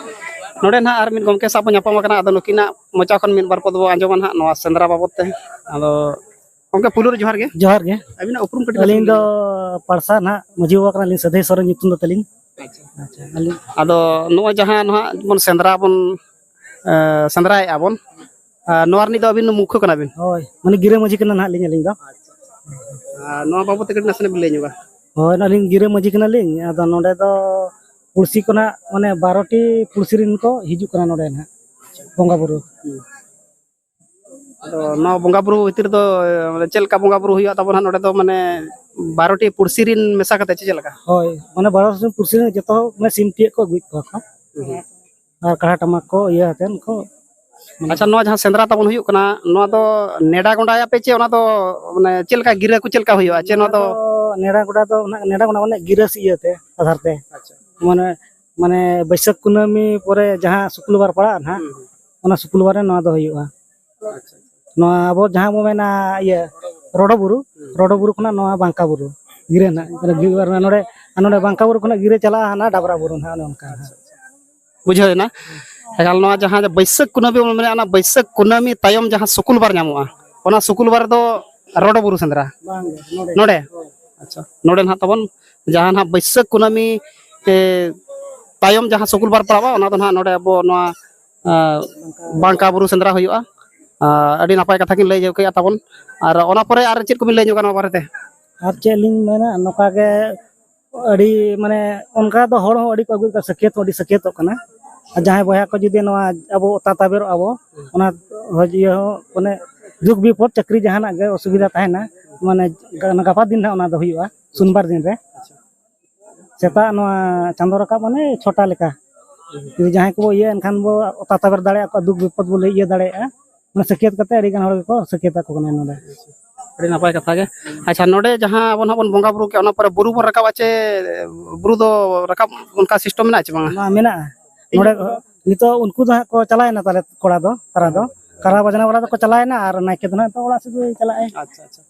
ᱱᱚᱰᱮ ᱱᱟᱦᱟᱜ ᱟᱨ ᱢᱤᱫ ᱜᱚᱢᱠᱮ ᱥᱟᱶ ᱵᱚᱱ ᱧᱟᱯᱟᱢ ᱟᱠᱟᱱᱟ, ᱟᱫᱚ ᱱᱩᱠᱤᱱᱟᱜ ᱢᱚᱪᱟ ᱠᱷᱚᱱ ᱢᱤᱫ ᱵᱟᱨ ᱯᱚᱫ ᱵᱚ ᱟᱸᱡᱚᱢᱟ ᱱᱟᱦᱟᱜ ᱱᱚᱣᱟ ᱥᱮᱸᱫᱽᱨᱟ ᱵᱟᱵᱚᱫ ᱛᱮ᱾ ᱟᱫᱚ ᱜᱚᱢᱠᱮ, ᱯᱩᱭᱞᱩ ᱨᱮ ᱡᱚᱦᱟᱨ ᱜᱮ᱾ ᱡᱚᱦᱟᱨ ᱜᱮ᱾ ᱟᱹᱵᱤᱱᱟᱜ ᱩᱯᱨᱩᱢ ᱠᱟᱹᱴᱤᱡ ᱟᱹᱞᱤᱧ ᱫᱚ ᱯᱟᱲᱥᱟ ᱱᱟᱦᱟᱜ ᱢᱟᱹᱡᱷᱤ ᱵᱟᱵᱟ ᱠᱟᱱᱟᱞᱤᱧ, ᱥᱟᱹᱫᱟᱹᱭ ᱥᱚᱨᱮᱱ ᱧᱩᱛᱩᱢ ᱫᱚ ᱛᱟᱹᱞᱤᱧ᱾ ᱟᱪᱪᱷᱟ᱾ ᱟᱪᱪᱷᱟ, ᱟᱹᱞᱤᱧ ᱟᱫᱚ ᱱᱚᱜᱼᱚᱭ ᱡᱟᱦᱟᱸ ᱱᱟᱦᱟᱜ ᱵᱚᱱ ᱥᱮᱸᱫᱽᱨᱟ ᱵᱚᱱ, ᱮ, ᱥᱮᱸᱫᱽᱨᱟᱭᱮᱫᱼᱟ ᱵᱚᱱ, ᱮ, ᱱᱚᱣᱟ ᱨᱤᱱᱤᱡ ᱫᱚ ᱟᱹᱵᱤᱱ ᱫᱚ ᱢᱩᱠᱷᱭᱟᱹ ᱠᱟᱱᱟ ᱵᱤᱱ? ᱦᱳᱭ, ᱢᱟᱱᱮ ᱜᱤᱨᱟᱹ ᱢᱟᱹᱡᱷᱤ ᱠᱟᱱᱟ ᱱᱟᱦᱟᱜ ᱞᱤᱧ ᱟᱹᱞᱤᱧ ᱫᱚ᱾ ᱟᱨ ᱱᱚᱣᱟ ᱵᱟᱵᱚᱫ ᱛᱮ ᱠᱟᱹᱴᱤᱡ ᱱᱟᱥᱮᱱᱟᱜ ᱵᱤᱱ ᱞᱟᱹᱭ ᱧᱚᱜᱟ? ᱦᱳᱭ, ᱟᱹᱞᱤᱧ ᱜᱤᱨᱟᱹ ᱢᱟᱹᱡᱷᱤ ᱠᱟᱱᱟᱞᱤᱧ᱾ ᱟᱫᱚ ᱱᱚᱰᱮ ᱫᱚ ᱯᱩᱲᱥᱤ ᱠᱚ ᱱᱟᱦᱟᱜ, ᱢᱟᱱᱮ ᱵᱟᱨᱚ ᱴᱤ ᱯᱩᱲᱥᱤ ᱨᱮᱱ ᱠᱚ ᱦᱤᱡᱩᱜ ᱠᱟᱱᱟ ᱱᱚᱰᱮ ᱱᱟᱦᱟᱜ ᱵᱚᱸᱜᱟ ᱵᱩᱨᱩ᱾ ᱟᱫᱚ ᱱᱚᱣᱟ ᱵᱚᱸᱜᱟ ᱵᱩᱨᱩ ᱵᱷᱤᱛᱤᱨ ᱨᱮᱫᱚ, ᱮ, ᱪᱮᱫ ᱞᱮᱠᱟ ᱵᱚᱸᱜᱟ ᱵᱩᱨᱩ ᱦᱩᱭᱩᱜᱼᱟ ᱛᱟᱵᱚᱱ ᱦᱟᱸᱜ ᱱᱚᱰᱮ ᱫᱚ, ᱢᱟᱱᱮ ᱵᱟᱨᱚ ᱴᱤ ᱯᱩᱲᱥᱤ ᱨᱮᱱ ᱢᱮᱥᱟ ᱠᱟᱛᱮ ᱪᱮ ᱪᱮᱫ ᱞᱮᱠᱟ? ᱦᱳᱭ, ᱢᱟᱱᱮ ᱵᱟᱨᱚ ᱯᱩᱲᱥᱤ ᱨᱮᱱ ᱡᱚᱛᱚ ᱦᱚᱲ, ᱢᱟᱱᱮ ᱥᱤᱢ ᱛᱤᱭᱳᱜ ᱠᱚ ᱟᱹᱜᱩᱭᱮᱫ ᱠᱚᱣᱟ ᱠᱚ᱾ ᱟᱨ ᱠᱟᱲᱟ ᱴᱟᱢᱟᱠ ᱠᱚ ᱤᱭᱟᱹ ᱟᱛᱮᱫ ᱠᱚ ᱟᱪᱪᱷᱟ, ᱱᱚᱣᱟ ᱡᱟᱦᱟᱸ ᱥᱮᱸᱫᱽᱨᱟ ᱛᱟᱵᱚᱱ ᱦᱩᱭᱩᱜ ᱠᱟᱱᱟ, ᱱᱚᱣᱟ ᱫᱚ ᱱᱮᱰᱟ ᱜᱚᱸᱰᱟᱭᱟᱯᱮ ᱪᱮ ᱚᱱᱟ ᱫᱚ, ᱢᱟᱱᱮ, ᱪᱮᱫ ᱞᱮᱠᱟ ᱜᱤᱨᱟᱹ ᱠᱚ ᱪᱮᱫ ᱞᱮᱠᱟ ᱦᱩᱭᱩᱜᱼᱟ ᱪᱮ ᱱᱚᱣᱟ ᱫᱚ? ᱱᱮᱰᱟ ᱜᱚᱸᱰᱟ ᱫᱚ ᱱᱟᱜ, ᱱᱮᱰᱟ ᱜᱚᱸᱰᱟ ᱢᱟᱱᱮ ᱜᱤᱨᱟᱹ ᱤᱭᱟᱹᱛᱮ, ᱟᱫᱷᱟᱨ ᱛᱮ᱾ ᱟᱪᱪᱷᱟ᱾ ᱢᱟᱱᱮ, ᱢᱟᱱᱮ ᱵᱟᱹᱭᱥᱟᱹᱠᱷ ᱠᱩᱱᱟᱹᱢᱤ ᱯᱚᱨᱮ ᱡᱟᱦᱟᱸ ᱥᱩᱠᱞᱵᱟᱨ ᱯᱟᱲᱟᱜᱼᱟ ᱱᱟᱦᱟᱜ, ᱦᱩᱸ, ᱦᱩᱸ᱾ ᱚᱱᱟ ᱥᱩᱠᱞᱵᱟᱨ ᱨᱮ ᱱᱚᱣᱟ ᱫᱚ ᱦᱩᱭᱩᱜᱼᱟ᱾ ᱟᱪᱪᱷᱟ, ᱟᱪᱪᱷᱟ᱾ ᱱᱚᱣᱟ ᱟᱵᱚ ᱡᱟᱦᱟᱸ ᱵᱚ ᱢᱮᱱᱟ, ᱤᱭᱟᱹ, ᱨᱚᱰᱚ ᱵᱩᱨᱩ, ᱦᱩᱸ᱾ ᱨᱚᱰᱚ ᱵᱩᱨᱩ ᱠᱷᱚᱱᱟᱜ ᱱᱚᱣᱟ ᱵᱟᱝᱠᱟ ᱵᱩᱨᱩ ᱜᱤᱨᱟᱹ ᱱᱟᱦᱟᱜ, ᱱᱚᱰᱮ, ᱱᱚᱰᱮ ᱵᱟᱝᱠᱟ ᱵᱩᱨᱩ ᱠᱷᱚᱱᱟᱜ ᱜᱤᱨᱟᱹ ᱪᱟᱞᱟᱜᱼᱟ ᱦᱟᱱᱟ ᱰᱟᱵᱨᱟ ᱵᱩᱨᱩ ᱱᱟᱦᱟᱜ, ᱚᱱᱮ ᱚᱱᱠᱟ ᱱᱟᱦᱟᱜ᱾ ᱵᱩᱡᱷᱟᱹᱣ ᱮᱱᱟ? ᱮᱠᱟᱞ, ᱱᱚᱣᱟ ᱡᱟᱦᱟᱸ ᱵᱟᱹᱭᱥᱟᱹᱠᱷ ᱠᱩᱱᱟᱹᱢᱤ ᱵᱚᱱ ᱢᱮᱱᱟ, ᱚᱱᱟ ᱵᱟᱹᱭᱥᱟᱹᱠᱷ ᱠᱩᱱᱟᱹᱢᱤ ᱛᱟᱭᱚᱢ ᱡᱟᱦᱟᱸ ᱥᱩᱠᱩᱞ ᱵᱟᱨ ᱧᱟᱢᱚᱜᱼᱟ, ᱚᱱᱟ ᱥᱩᱠᱩᱞ ᱵᱟᱨ ᱫᱚ ᱨᱚᱰᱚ ᱵᱩᱨᱩ ᱥᱮᱸᱫᱽᱨᱟ? ᱵᱟᱝ ᱜᱮ, ᱱᱚᱰᱮ᱾ ᱱᱚᱰᱮ? ᱦᱳᱭ᱾ ᱟᱪᱪᱷᱟ, ᱱᱚᱰᱮ ᱱᱟᱦᱟᱜ ᱛᱟᱵᱚᱱ ᱡᱟᱦᱟᱸ ᱱᱟᱦᱟᱜ ᱵᱟᱹᱭᱥᱟᱹᱠᱷ ᱠᱩᱱᱟᱹᱢᱤ, ᱮ, ᱛᱟᱭᱚᱢ ᱡᱟᱦᱟᱸ ᱥᱩᱠᱩᱞ ᱵᱟᱨ ᱯᱟᱲᱟᱜᱼᱟ, ᱚᱱᱟ ᱫᱚ ᱱᱟᱦᱟᱜ ᱱᱚᱰᱮ ᱟᱵᱚ ᱱᱚᱣᱟ, ᱟ, ᱵᱟᱝᱠᱟ ᱵᱩᱨᱩ ᱥᱮᱸᱫᱽᱨᱟ ᱦᱩᱭᱩᱜᱼᱟ᱾ ᱟ, ᱟᱹᱰᱤ ᱱᱟᱯᱟᱭ ᱠᱟᱛᱷᱟ ᱠᱤᱱ ᱞᱟᱹᱭ ᱠᱮᱫᱼᱟ ᱛᱟᱵᱚᱱ᱾ ᱟᱨ ᱚᱱᱟ ᱯᱚᱨᱮ ᱟᱨ ᱪᱮᱫ ᱠᱚᱵᱤᱱ ᱞᱟᱹᱭ ᱧᱚᱜᱟ ᱱᱚᱣᱟ ᱵᱟᱨᱮᱛᱮ? ᱟᱨ ᱪᱮᱫ ᱞᱤᱧ ᱢᱮᱱᱟ, ᱱᱚᱝᱠᱟ ᱜᱮ ᱟᱹᱰᱤ, ᱢᱟᱱᱮ, ᱚᱱᱠᱟ ᱫᱚ ᱦᱚᱲ ᱦᱚᱸ ᱟᱹᱰᱤ ᱠᱚ ᱟᱹᱜᱩᱭᱮᱫ ᱠᱚᱣᱟ, ᱥᱟᱹᱠᱷᱭᱟᱹᱛ ᱦᱚᱸ ᱟᱹᱰᱤ ᱥᱟᱹᱠᱷᱭᱟᱹᱛᱚᱜ ᱠᱟᱱᱟ᱾ ᱟᱨ ᱡᱟᱦᱟᱸᱭ ᱵᱚᱭᱦᱟ ᱠᱚ ᱡᱩᱫᱤ ᱱᱚᱣᱟ ᱟᱵᱚ ᱚᱛᱟ ᱛᱟᱵᱮᱨᱚᱜ ᱟᱵᱚ, ᱚᱱᱟ ᱦᱚᱸ ᱤᱭᱟᱹ ᱦᱚᱸ, ᱢᱟᱱᱮ, ᱫᱩᱠ ᱵᱤᱯᱚᱫ ᱪᱟᱹᱠᱨᱤ ᱡᱟᱦᱟᱱᱟᱜ ᱜᱮ ᱚᱥᱩᱵᱤᱫᱷᱟ ᱛᱟᱦᱮᱱᱟ, ᱢᱟᱱᱮ, ᱜᱟ-, ᱜᱟᱯᱟ ᱫᱤᱱ ᱦᱟᱸᱜ ᱚᱱᱟ ᱫᱚ ᱦᱩᱭᱩᱜᱼᱟ, ᱥᱳᱢᱵᱟᱨ ᱫᱤᱱ ᱨᱮ᱾ ᱥᱮᱛᱟᱜ ᱱᱚᱣᱟ ᱪᱟᱸᱫᱚ ᱨᱟᱠᱟᱵ, ᱢᱟᱱᱮ, ᱪᱷᱚᱴᱟ ᱞᱮᱠᱟ᱾ ᱡᱩᱫᱤ ᱡᱟᱦᱟᱸᱭ ᱠᱚᱵᱚ ᱤᱭᱟᱹ ᱮᱱᱠᱷᱟᱱ ᱵᱚ ᱚᱛᱟ ᱛᱟᱵᱮᱨ ᱫᱟᱲᱮᱭᱟᱜᱼᱟ, ᱟᱠᱚᱣᱟᱜ ᱫᱩᱠ ᱵᱤᱯᱚᱫ ᱵᱚ ᱞᱟᱹᱭ ᱤᱭᱟᱹ ᱫᱟᱲᱮᱭᱟᱜᱼᱟ᱾ ᱢᱟᱱᱮ, ᱥᱟᱹᱠᱷᱭᱟᱹᱛ ᱠᱟᱛᱮ ᱟᱹᱰᱤ ᱜᱟᱱ ᱦᱚᱲ ᱜᱮᱠᱚ ᱥᱟᱹᱠᱷᱭᱟᱹᱛ ᱟᱠᱚ ᱠᱟᱱᱟ ᱱᱚᱰᱮ᱾ ᱟᱹᱰᱤ ᱱᱟᱯᱟᱭ ᱠᱟᱛᱷᱟ ᱜᱮ᱾ ᱟᱪᱪᱷᱟ, ᱱᱚᱰᱮ ᱡᱟᱦᱟᱸ ᱟᱵᱚ ᱱᱟᱦᱟᱜ ᱵᱚᱱ ᱵᱚᱸᱜᱟ ᱵᱩᱨᱩ ᱠᱮᱜᱼᱟ, ᱚᱱᱟ ᱯᱚᱨᱮ ᱵᱩᱨᱩ ᱵᱚᱱ ᱨᱟᱠᱟᱵᱼᱟ ᱪᱮ ᱵᱩᱨᱩ ᱫᱚ ᱨᱟᱠᱟᱵ ᱚᱱᱠᱟ system ᱢᱮᱱᱟᱜᱼᱟ ᱪᱮ ᱵᱟᱝᱟ? ᱢᱟ, ᱢᱮᱱᱟᱜᱼᱟ᱾ ᱱᱚᱰᱮ ᱱᱤᱛᱚᱜ ᱩᱱᱠᱩ ᱫᱚ ᱦᱟᱸᱜ ᱠᱚ ᱪᱟᱞᱟᱣᱮᱱᱟ ᱛᱟᱞᱮ ᱠᱚᱲᱟ ᱫᱚ, ᱛᱟᱨᱟ ᱫᱚ᱾ ᱠᱟᱨᱟ ᱵᱟᱡᱽᱱᱟ ᱵᱟᱞᱟ ᱫᱚᱠᱚ ᱪᱟᱞᱟᱣᱮᱱᱟ ᱟᱨ ᱱᱟᱭᱠᱮ ᱫᱚ ᱱᱟᱦᱟᱜ ᱱᱤᱛᱚᱜ ᱚᱲᱟᱜ ᱥᱮᱫ ᱜᱮ ᱪᱟᱞᱟᱜᱼᱟᱭ᱾ ᱟᱪᱪᱷᱟ, ᱟᱪᱪᱷᱟ᱾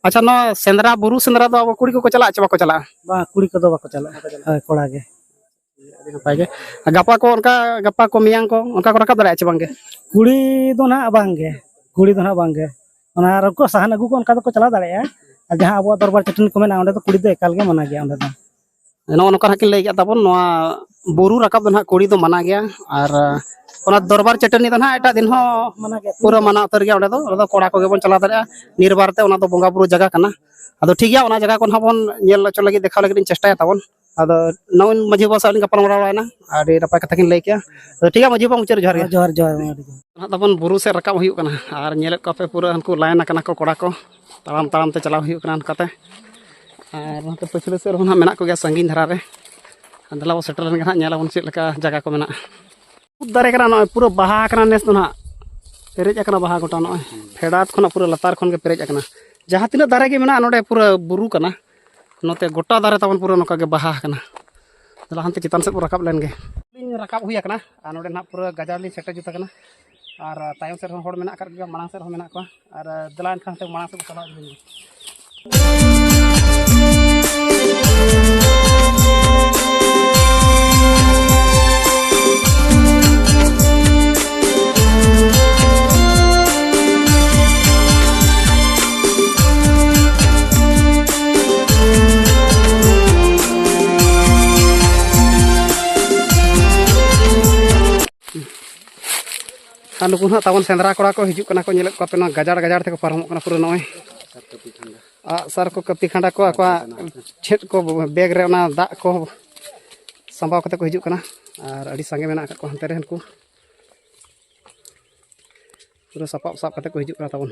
ᱟᱪᱪᱷᱟ, ᱱᱚᱣᱟ ᱥᱮᱸᱫᱽᱨᱟ, ᱵᱩᱨᱩ ᱥᱮᱸᱫᱽᱨᱟ ᱫᱚ ᱟᱵᱚ ᱠᱩᱲᱤ ᱠᱚᱠᱚ ᱪᱟᱞᱟᱜᱼᱟ ᱪᱮ ᱵᱟᱠᱚ ᱪᱟᱞᱟᱜᱼᱟ? ᱵᱟᱝ, ᱠᱩᱲᱤ ᱠᱚᱫᱚ ᱵᱟᱠᱚ ᱪᱟᱞᱟᱜᱼᱟ᱾ ᱵᱟᱠᱚ ᱪᱟᱞᱟᱜᱼᱟ᱾ ᱦᱳᱭ, ᱠᱚᱲᱟ ᱜᱮ᱾ ᱟᱹᱰᱤ ᱱᱟᱯᱟᱭ ᱜᱮ᱾ ᱜᱟᱯᱟ ᱠᱚ ᱚᱱᱠᱟ, ᱜᱟᱯᱟ ᱠᱚ ᱢᱮᱭᱟᱝ ᱠᱚ ᱚᱱᱠᱟ ᱠᱚ ᱨᱟᱠᱟᱵ ᱫᱟᱲᱮᱭᱟᱜᱼᱟ ᱪᱮ ᱵᱟᱝ ᱜᱮ? ᱠᱩᱲᱤ ᱫᱚ ᱱᱟᱦᱟᱜ ᱵᱟᱝ ᱜᱮ᱾ ᱠᱩᱲᱤ ᱫᱚ ᱱᱟᱦᱟᱜ ᱵᱟᱝ ᱜᱮ᱾ ᱚᱱᱟ ᱟᱨ ᱩᱱᱠᱩ ᱥᱟᱦᱟᱱ ᱟᱹᱜᱩ ᱠᱚ ᱚᱱᱠᱟ ᱫᱚᱠᱚ ᱪᱟᱞᱟᱣ ᱫᱟᱲᱮᱭᱟᱜᱼᱟ᱾ ᱟᱨ ᱡᱟᱦᱟᱸ ᱟᱵᱚᱣᱟᱜ ᱫᱚᱨᱵᱟᱨ ᱪᱟᱹᱴᱟᱹᱱᱤ ᱠᱚ ᱢᱮᱱᱟᱜᱼᱟ, ᱚᱸᱰᱮ ᱫᱚ ᱠᱩᱲᱤ ᱫᱚ ᱮᱠᱟᱞ ᱜᱮ ᱢᱟᱱᱟ ᱜᱮᱭᱟ ᱚᱸᱰᱮ ᱫᱚ᱾ ᱱᱚᱜᱼᱚ ᱱᱚᱝᱠᱟ ᱱᱟᱦᱟᱜ ᱠᱤᱱ ᱞᱟᱹᱭ ᱠᱮᱫ ᱛᱟᱵᱚᱱ, ᱱᱚᱣᱟ ᱵᱩᱨᱩ ᱨᱟᱠᱟᱵ ᱫᱚ ᱱᱟᱦᱟᱜ ᱠᱩᱲᱤ ᱫᱚ ᱢᱟᱱᱟ ᱜᱮᱭᱟ᱾ ᱟᱨ, ᱚᱱᱟ ᱫᱚᱨᱵᱟᱨ ᱪᱟᱹᱴᱟᱹᱱᱤ ᱫᱚ ᱱᱟᱦᱟᱜ ᱮᱴᱟᱜ ᱫᱤᱱ ᱦᱚᱸ ᱢᱟᱱᱟ ᱜᱮᱭᱟ, ᱯᱩᱨᱟᱹ ᱢᱟᱱᱟ ᱩᱛᱟᱹᱨ ᱜᱮᱭᱟ᱾ ᱚᱸᱰᱮ ᱫᱚ, ᱚᱸᱰᱮ ᱫᱚ ᱠᱚᱲᱟ ᱠᱚᱜᱮ ᱵᱚᱱ ᱪᱟᱞᱟᱣ ᱫᱟᱲᱮᱭᱟᱜᱼᱟ᱾ ᱱᱤᱨᱵᱟᱨ ᱛᱮ ᱚᱱᱟ ᱫᱚ ᱵᱚᱸᱜᱟ ᱵᱩᱨᱩ ᱡᱟᱭᱜᱟ ᱠᱟᱱᱟ᱾ ᱟᱫᱚ ᱴᱷᱤᱠ ᱜᱮᱭᱟ, ᱚᱱᱟ ᱡᱟᱭᱜᱟ ᱠᱚ ᱱᱟᱦᱟᱜ ᱵᱚᱱ ᱧᱮᱞ ᱦᱚᱪᱚ ᱞᱟᱹᱜᱤᱫ, ᱫᱮᱠᱷᱟᱣ ᱞᱟᱹᱜᱤᱫ ᱤᱧ ᱪᱮᱥᱴᱟᱭᱟ ᱛᱟᱵᱚᱱ᱾ ᱟᱫᱚ ᱱᱚᱜᱼᱚᱭ ᱢᱟᱹᱡᱷᱤ ᱵᱟᱵᱟ ᱥᱟᱶ ᱞᱤᱧ ᱜᱟᱯᱟᱞ ᱢᱟᱨᱟᱣ ᱵᱟᱲᱟᱭᱮᱱᱟ, ᱟᱹᱰᱤ ᱱᱟᱯᱟᱭ ᱠᱟᱛᱷᱟ ᱠᱤᱱ ᱞᱟᱹᱭ ᱠᱮᱜᱼᱟ᱾ ᱟᱫᱚ ᱴᱷᱤᱠ ᱜᱮᱭᱟ ᱢᱟᱹᱡᱷᱤ ᱵᱟᱵᱟ, ᱢᱩᱪᱟᱹᱫ ᱨᱮ ᱡᱚᱦᱟᱨ ᱜᱮ᱾ ᱡᱚᱦᱟᱨ, ᱡᱚᱦᱟᱨ, ᱡᱚᱦᱟᱨ᱾ ᱱᱟᱦᱟᱜ ᱛᱟᱵᱚᱱ ᱵᱩᱨᱩ ᱥᱮᱫ ᱨᱟᱠᱟᱵ ᱦᱩᱭᱩᱜ ᱠᱟᱱᱟ ᱟᱨ ᱧᱮᱞᱮᱫ ᱠᱚᱣᱟ ᱯᱮ ᱯᱩᱨᱟᱹ ᱦᱟᱱᱠᱩ line ᱟᱠᱟᱱᱟ ᱠᱚ ᱠᱚᱲᱟ ᱠᱚ, ᱛᱟᱲᱟᱢ ᱛᱟᱲᱟᱢ ᱛᱮ ᱪᱟᱞᱟᱣ ᱦᱩᱭᱩᱜ ᱠᱟᱱᱟ ᱚᱱᱠᱟᱛᱮ᱾ ᱟᱨ ᱱᱚᱛᱮ ᱯᱟᱹᱪᱷᱞᱟᱹ ᱥᱮᱫ ᱨᱮᱦᱚᱸ ᱱᱟᱦᱟᱜ ᱢᱮᱱᱟᱜ ᱠᱚᱜᱮᱭᱟ ᱥᱟᱺᱜᱤᱧ ᱫᱷᱟᱨᱟ ᱨᱮ᱾ ᱫᱮᱞᱟ ᱵᱚ ᱥᱮᱴᱮᱨ ᱞᱮᱱ ᱜᱮ ᱱᱟᱦᱟᱜ ᱧᱮᱞ ᱟᱵᱚᱱ ᱪᱮᱫ ᱞᱮᱠᱟ ᱡᱟᱭᱜᱟ ᱠᱚ ᱢᱮᱱᱟᱜᱼᱟ᱾ ᱩᱫ ᱫᱟᱨᱮ ᱠᱟᱱᱟ, ᱱᱚᱜᱼᱚᱭ ᱯᱩᱨᱟᱹ ᱵᱟᱦᱟ ᱟᱠᱟᱱᱟ ᱱᱮᱥ ᱫᱚ ᱱᱟᱦᱟᱜ᱾ ᱯᱮᱨᱮᱡ ᱟᱠᱟᱱᱟ ᱵᱟᱦᱟ ᱜᱚᱴᱟ, ᱱᱚᱜᱼᱚᱭ ᱯᱷᱮᱰᱟᱛ ᱠᱷᱚᱱᱟᱜ ᱯᱩᱨᱟᱹ ᱞᱟᱛᱟᱨ ᱠᱷᱚᱱ ᱜᱮ ᱯᱮᱨᱮᱡ ᱟᱠᱟᱱᱟ᱾ ᱡᱟᱦᱟᱸ ᱛᱤᱱᱟᱹᱜ ᱫᱟᱨᱮ ᱜᱮ ᱢᱮᱱᱟᱜᱼᱟ, ᱱᱚᱰᱮ ᱯᱩᱨᱟᱹ ᱵᱩᱨᱩ ᱠᱟᱱᱟ᱾ ᱱᱚᱛᱮ ᱜᱚᱴᱟ ᱫᱟᱨᱮ ᱛᱟᱵᱚᱱ ᱯᱩᱨᱟᱹ ᱱᱚᱝᱠᱟ ᱜᱮ ᱵᱟᱦᱟ ᱟᱠᱟᱱᱟ᱾ ᱫᱮᱞᱟ ᱦᱟᱱᱛᱮ ᱪᱮᱛᱟᱱ ᱥᱮᱫ ᱵᱚᱱ ᱨᱟᱠᱟᱵ ᱞᱮᱱ ᱜᱮ᱾ ᱞᱤᱧ ᱨᱟᱠᱟᱵ ᱦᱩᱭ ᱟᱠᱟᱱᱟ ᱟᱨ ᱱᱚᱰᱮ ᱱᱟᱦᱟᱜ ᱯᱩᱨᱟᱹ ᱜᱟᱡᱟᱲ ᱞᱤᱧ ᱥᱮᱴᱮᱨ ᱡᱩᱛ ᱟᱠᱟᱱᱟ᱾ ᱟᱨ ᱛᱟᱭᱚᱢ ᱥᱮᱫ ᱨᱮᱦᱚᱸ ᱦᱚᱲ ᱢᱮᱱᱟᱜ ᱟᱠᱟᱫ ᱠᱚᱜᱮᱭᱟ, ᱢᱟᱲᱟᱝ ᱥᱮᱫ ᱨᱮᱦᱚᱸ ᱢᱮᱱᱟᱜ ᱠᱚᱣᱟ᱾ ᱟᱨ ᱫᱮᱞᱟ ᱮᱱᱠᱷᱟᱱ ᱦᱟᱱᱛᱮ ᱢᱟᱲᱟᱝ ᱥᱮᱫ ᱵᱚᱱ ᱪᱟᱞᱟᱣ ᱤᱫᱤ ᱞᱮᱱ ᱜᱮ᱾ ᱟᱨ ᱱᱩᱠᱩ ᱱᱟᱦᱟᱜ ᱛᱟᱵᱚᱱ ᱥᱮᱸᱫᱽᱨᱟ ᱠᱚᱲᱟ ᱠᱚ ᱦᱤᱡᱩᱜ ᱠᱟᱱᱟ ᱠᱚ, ᱧᱮᱞᱮᱫ ᱠᱚᱣᱟ ᱯᱮ, ᱱᱚᱣᱟ ᱜᱟᱡᱟᱲ ᱜᱟᱡᱟᱲ ᱛᱮᱠᱚ ᱯᱟᱨᱚᱢᱚᱜ ᱠᱟᱱᱟ ᱯᱩᱨᱟᱹ᱾ ᱱᱚᱜᱼᱚᱭ ᱟᱜᱼᱥᱟᱨ ᱠᱚ, ᱠᱟᱹᱯᱤ ᱠᱷᱟᱸᱰᱟ ᱠᱚ, ᱟᱠᱚᱣᱟᱜ ᱪᱮᱫ ᱠᱚ ᱵᱮᱜᱽ ᱨᱮ ᱚᱱᱟ ᱫᱟᱜ ᱠᱚ ᱥᱟᱢᱵᱟᱣ ᱠᱟᱛᱮ ᱠᱚ ᱦᱤᱡᱩᱜ ᱠᱟᱱᱟ᱾ ᱟᱨ ᱟᱹᱰᱤ ᱥᱟᱸᱜᱮ ᱢᱮᱱᱟᱜ ᱟᱠᱟᱫ ᱠᱚᱣᱟ ᱦᱟᱱᱛᱮ ᱨᱮ ᱩᱱᱠᱩ᱾ ᱯᱩᱨᱟᱹ ᱥᱟᱯᱟᱵ ᱥᱟᱵ ᱠᱟᱛᱮ ᱠᱚ ᱦᱤᱡᱩᱜ ᱠᱟᱱᱟ ᱛᱟᱵᱚᱱ᱾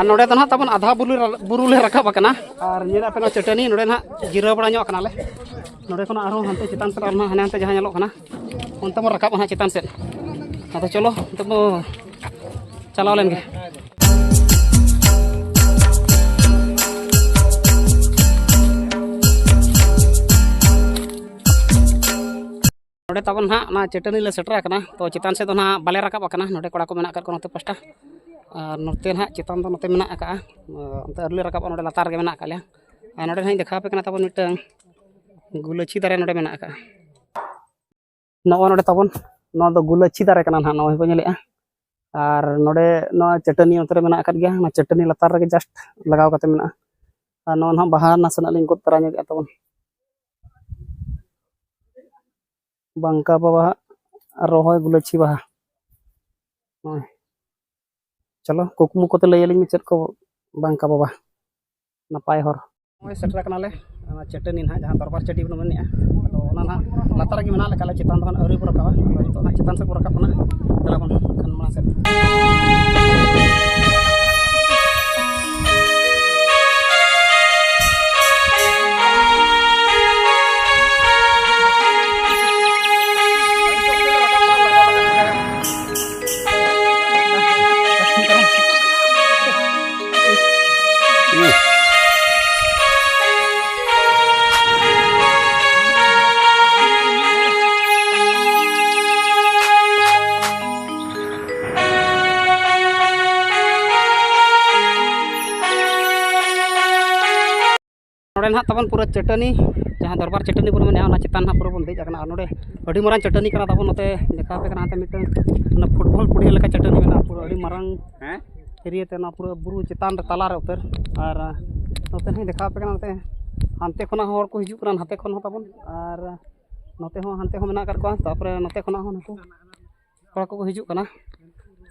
ᱟᱨ ᱱᱚᱰᱮ ᱫᱚ ᱱᱟᱦᱟᱜ ᱛᱟᱵᱚᱱ ᱟᱫᱷᱟ ᱵᱩᱨᱩ ᱨᱟ-, ᱵᱩᱨᱩ ᱞᱮ ᱨᱟᱠᱟᱵ ᱟᱠᱟᱱᱟ᱾ ᱟᱨ ᱧᱮᱞ ᱟᱯᱮ ᱱᱚᱣᱟ ᱪᱟᱹᱴᱟᱹᱱᱤ, ᱱᱚᱰᱮ ᱱᱟᱦᱟᱜ ᱡᱤᱨᱟᱹᱣ ᱵᱟᱲᱟ ᱧᱚᱜ ᱟᱠᱟᱱᱟᱞᱮ᱾ ᱱᱚᱰᱮ ᱠᱷᱚᱱᱟᱜ ᱟᱨᱦᱚᱸ ᱦᱟᱱᱛᱮ ᱪᱮᱛᱟᱱ ᱥᱮᱫ ᱟᱨ ᱱᱟᱦᱟᱜ ᱦᱟᱱᱮ ᱦᱟᱱᱛᱮ ᱡᱟᱦᱟᱸ ᱧᱮᱞᱚᱜ ᱠᱟᱱᱟ, ᱚᱱᱛᱮ ᱵᱚᱱ ᱨᱟᱠᱟᱵᱼᱟ ᱱᱟᱦᱟᱜ ᱪᱮᱛᱟᱱ ᱥᱮᱫ᱾ ᱟᱫᱚ ᱪᱚᱞᱚ, ᱱᱤᱛᱚᱜ ᱵᱚ ᱪᱟᱞᱟᱣ ᱞᱮᱱ ᱜᱮ᱾ ᱱᱚᱰᱮ ᱛᱟᱵᱚᱱ ᱱᱟᱦᱟᱜ ᱚᱱᱟ ᱪᱟᱹᱴᱟᱹᱱᱤ ᱞᱮ ᱥᱮᱴᱮᱨ ᱟᱠᱟᱱᱟ, ᱛᱚ ᱪᱮᱛᱟᱱ ᱥᱮᱫ ᱫᱚ ᱱᱟᱦᱟᱜ ᱵᱟᱞᱮ ᱨᱟᱠᱟᱵ ᱟᱠᱟᱱᱟ᱾ ᱱᱚᱰᱮ ᱠᱚᱲᱟ ᱠᱚ ᱢᱮᱱᱟᱜ ᱟᱠᱟᱫ ᱠᱚᱣᱟ ᱱᱚᱛᱮ ᱯᱟᱥᱴᱟ, ᱟᱨ ᱱᱚᱛᱮ ᱱᱟᱦᱟᱜ ᱪᱮᱛᱟᱱ ᱫᱚ ᱱᱚᱛᱮ ᱢᱮᱱᱟᱜ ᱟᱠᱟᱫᱼᱟ, ᱚᱱᱛᱮ ᱟᱹᱣᱨᱤ ᱞᱮ ᱨᱟᱠᱟᱵᱼᱟ, ᱱᱚᱰᱮ ᱞᱟᱛᱟᱨ ᱨᱮᱜᱮ ᱢᱮᱱᱟᱜ ᱟᱠᱟᱫ ᱞᱮᱭᱟ᱾ ᱟᱨ ᱱᱚᱰᱮ ᱱᱟᱦᱟᱜ ᱤᱧ ᱫᱮᱠᱷᱟᱣ ᱟᱯᱮ ᱠᱟᱱᱟ ᱛᱟᱵᱚᱱ ᱢᱤᱫᱴᱟᱝ ᱜᱩᱞᱟᱹᱪᱷᱤ ᱫᱟᱨᱮ ᱱᱚᱰᱮ ᱢᱮᱱᱟᱜ ᱟᱠᱟᱫᱼᱟ᱾ ᱱᱚᱜᱼᱚᱭ ᱱᱚᱰᱮ ᱛᱟᱵᱚᱱ, ᱱᱚᱣᱟ ᱫᱚ ᱜᱩᱞᱟᱹᱪᱷᱤ ᱫᱟᱨᱮ ᱠᱟᱱᱟ ᱱᱟᱦᱟᱜ, ᱱᱚᱜᱼᱚᱭ ᱵᱚᱱ ᱧᱮᱞᱮᱫᱼᱟ᱾ ᱟᱨ ᱱᱚᱰᱮ ᱱᱚᱣᱟ ᱪᱟᱹᱴᱟᱹᱱᱤ ᱚᱱᱛᱮ ᱨᱮ ᱢᱮᱱᱟᱜ ᱟᱠᱟᱫ ᱜᱮᱭᱟ, ᱚᱱᱟ ᱪᱟᱹᱴᱟᱹᱱᱤ ᱞᱟᱛᱟᱨ ᱨᱮᱜᱮ just ᱞᱟᱜᱟᱣ ᱠᱟᱛᱮ ᱢᱮᱱᱟᱜᱼᱟ᱾ ᱟᱨ ᱱᱚᱣᱟ ᱱᱟᱦᱟᱜ ᱵᱟᱦᱟ ᱱᱟᱥᱮᱱᱟᱜ ᱞᱤᱧ ᱜᱚᱫ ᱛᱚᱨᱟ ᱧᱚᱜᱮᱫᱼᱟ ᱛᱟᱵᱚᱱ᱾ ᱵᱟᱝᱠᱟ ᱵᱟᱵᱟ ᱨᱚᱦᱚᱭ ᱜᱩᱞᱟᱹᱪᱷᱤ ᱵᱟᱦᱟ᱾ ᱱᱚᱜᱼᱚᱭ᱾ ᱪᱚᱞᱚ, ᱠᱩᱠᱢᱩ ᱠᱚᱛᱮ ᱞᱟᱹᱭ ᱟᱹᱞᱤᱧ ᱢᱮ ᱪᱮᱫ ᱠᱚ ᱵᱟᱝᱠᱟ ᱵᱟᱵᱟ᱾ ᱱᱟᱯᱟᱭ ᱦᱚᱨ᱾ ᱱᱚᱜᱼᱚᱭ ᱥᱮᱴᱮᱨ ᱟᱠᱟᱱᱟᱞᱮ ᱚᱱᱟ ᱪᱟᱹᱴᱟᱹᱱᱤ ᱱᱟᱦᱟᱜ, ᱡᱟᱦᱟᱸ ᱫᱚᱨᱵᱟᱨ ᱪᱟᱹᱴᱤ ᱵᱚᱱ ᱢᱮᱱᱮᱫᱼᱟ᱾ ᱟᱫᱚ ᱚᱱᱟ ᱱᱟᱦᱟᱜ ᱞᱟᱛᱟᱨ ᱨᱮᱜᱮ ᱢᱮᱱᱟᱜ ᱞᱮᱠᱟ ᱞᱮ, ᱪᱮᱛᱟᱱ ᱫᱚ ᱱᱟᱦᱟᱜ ᱟᱹᱣᱨᱤ ᱵᱚ ᱨᱟᱠᱟᱵᱟ᱾ ᱟᱫᱚ ᱱᱤᱛᱚᱜ ᱱᱟᱦᱟᱜ ᱪᱮᱛᱟᱱ ᱥᱮᱫ ᱵᱚ ᱨᱟᱠᱟᱵ ᱠᱟᱱᱟ᱾ ᱫᱮᱞᱟ ᱵᱚᱱ ᱮᱱᱠᱷᱟᱱ ᱢᱟᱲᱟᱝ ᱥᱮᱫ᱾ ᱱᱚᱰᱮ ᱱᱟᱦᱟᱜ ᱛᱟᱵᱚᱱ ᱯᱩᱨᱟᱹ ᱪᱟᱹᱴᱟᱹᱱᱤ, ᱡᱟᱦᱟᱸ ᱫᱚᱨᱵᱟᱨ ᱪᱟᱹᱴᱟᱹᱱᱤ ᱵᱚᱱ ᱢᱮᱱᱟ, ᱚᱱᱟ ᱪᱮᱛᱟᱱ ᱱᱟᱦᱟᱜ ᱯᱩᱨᱟᱹ ᱵᱚᱱ ᱫᱮᱡ ᱟᱠᱟᱱᱟ᱾ ᱟᱨ ᱱᱚᱰᱮ ᱟᱹᱰᱤ ᱢᱟᱨᱟᱝ ᱪᱟᱹᱴᱟᱹᱱᱤ ᱠᱟᱱᱟ ᱛᱟᱵᱚᱱ᱾ ᱱᱚᱛᱮ ᱫᱮᱠᱷᱟᱣ ᱟᱯᱮ ᱠᱟᱱᱟ, ᱦᱟᱱᱛᱮ ᱢᱤᱫᱴᱟᱝ ᱚᱱᱟ ᱯᱷᱩᱴᱵᱚᱞ ᱯᱩᱲᱤᱭᱟᱹ ᱞᱮᱠᱟ ᱪᱟᱹᱴᱟᱹᱱᱤ ᱢᱮᱱᱟᱜᱼᱟ, ᱯᱩᱨᱟᱹ ᱟᱹᱰᱤ ᱢᱟᱨᱟᱝ ᱦᱮᱸ? ᱮᱨᱤᱭᱟ ᱛᱮ, ᱱᱚᱣᱟ ᱯᱩᱨᱟᱹ ᱵᱩᱨᱩ ᱪᱮᱛᱟᱱ ᱨᱮ ᱛᱟᱞᱟ ᱨᱮ ᱩᱛᱟᱹᱨ᱾ ᱟᱨ ᱱᱚᱛᱮ ᱦᱚᱸᱧ ᱫᱮᱠᱷᱟᱣ ᱟᱯᱮ ᱠᱟᱱᱟ, ᱱᱚᱛᱮ ᱦᱟᱱᱛᱮ ᱠᱷᱚᱱᱟᱜ ᱦᱚᱸ ᱦᱚᱲ ᱠᱚ ᱦᱤᱡᱩᱜ ᱠᱟᱱᱟ, ᱱᱟᱛᱮ ᱠᱷᱚᱱ ᱦᱚᱸ ᱛᱟᱵᱚᱱ, ᱟᱨ ᱱᱚᱛᱮ ᱦᱚᱸ, ᱦᱟᱱᱛᱮ ᱦᱚᱸ ᱢᱮᱱᱟᱜ ᱟᱠᱟᱫ ᱠᱚᱣᱟ᱾ ᱛᱟᱨᱯᱚᱨᱮ ᱱᱚᱛᱮ ᱠᱷᱚᱱᱟᱜ ᱦᱚᱸ ᱱᱩᱠᱩ ᱦᱚᱲ ᱠᱚᱠᱚ ᱦᱤᱡᱩᱜ ᱠᱟᱱᱟ᱾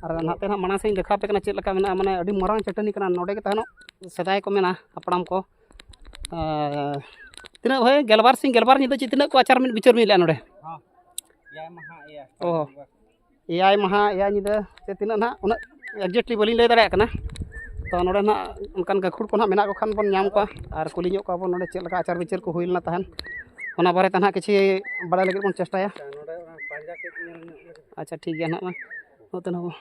ᱟᱨ ᱱᱟᱛᱮ ᱱᱟᱦᱟᱜ ᱢᱟᱲᱟᱝ ᱥᱮᱫ ᱤᱧ ᱫᱮᱠᱷᱟᱣ ᱟᱯᱮ ᱠᱟᱱᱟ ᱪᱮᱫ ᱞᱮᱠᱟ ᱢᱮᱱᱟᱜᱼᱟ, ᱢᱟᱱᱮ ᱟᱹᱰᱤ ᱢᱟᱨᱟᱝ ᱪᱟᱹᱴᱟᱹᱱᱤ ᱠᱟᱱᱟ᱾ ᱱᱚᱰᱮ ᱜᱮ ᱛᱟᱦᱮᱱᱚᱜ ᱥᱮᱫᱟᱭ ᱠᱚ ᱢᱮᱱᱟ ᱦᱟᱯᱲᱟᱢ ᱠᱚ᱾ ᱟᱨ ᱛᱤᱱᱟᱹᱜ ᱵᱷᱟᱹᱭ, ᱜᱮᱞᱵᱟᱨ ᱥᱤᱧ ᱜᱮᱞᱵᱟᱨ ᱧᱤᱫᱟᱹ ᱪᱮ ᱛᱤᱱᱟᱹᱜ ᱠᱚ ᱟᱪᱟᱨ ᱢᱤᱫ ᱵᱤᱪᱟᱹᱨ ᱢᱤᱫ ᱞᱮᱫᱼᱟ ᱱᱚᱰᱮ? ᱦᱚᱸ, ᱮᱭᱟᱭ ᱢᱟᱦᱟ, ᱮᱭᱟᱭ ᱚ᱾ ᱮᱭᱟᱭ ᱢᱟᱦᱟ, ᱮᱭᱟᱭ ᱧᱤᱫᱟᱹ ᱥᱮ ᱛᱤᱱᱟᱹᱜ ᱱᱟᱦᱟᱜ, ᱩᱱᱟᱹᱜ exactly ᱵᱟᱹᱞᱤᱧ ᱞᱟᱹᱭ ᱫᱟᱲᱮᱭᱟᱜ ᱠᱟᱱᱟ᱾ ᱛᱚ ᱱᱚᱰᱮ ᱱᱟᱦᱟᱜ ᱚᱱᱠᱟᱱ ᱜᱟᱹᱠᱷᱩᱲ ᱠᱚ ᱱᱟᱦᱟᱜ ᱢᱮᱱᱟᱜ ᱠᱚ ᱠᱷᱟᱱ ᱵᱚᱱ ᱧᱟᱢ ᱠᱚᱣᱟ ᱟᱨ ᱠᱩᱞᱤ ᱧᱚᱜ ᱠᱚᱣᱟ ᱵᱚᱱ ᱱᱚᱰᱮ ᱪᱮᱫ ᱞᱮᱠᱟ ᱟᱪᱟᱨ ᱵᱤᱪᱟᱹᱨ ᱠᱚ ᱦᱩᱭ ᱞᱮᱱᱟ ᱛᱟᱦᱮᱱ, ᱚᱱᱟ ᱵᱟᱨᱮᱛᱮ ᱱᱟᱦᱟᱜ ᱠᱤᱪᱷᱤ ᱵᱟᱲᱟᱭ ᱞᱟᱹᱜᱤᱫ ᱵᱚᱱ ᱪᱮᱥᱴᱟᱭᱟ᱾ ᱟᱪᱪᱷᱟ, ᱱᱚᱰᱮ ᱚᱱᱟ ᱯᱟᱸᱡᱟ ᱠᱟᱹᱡ ᱧᱮᱞ ᱧᱚᱜ ᱞᱮᱜᱮ᱾ ᱟᱪᱪᱷᱟ, ᱴᱷᱤᱠ ᱜᱮᱭᱟ ᱱᱟᱦᱟᱜ, ᱢᱟ ᱱᱚᱛᱮ ᱱᱟᱦᱟᱜ ᱵᱚᱱ᱾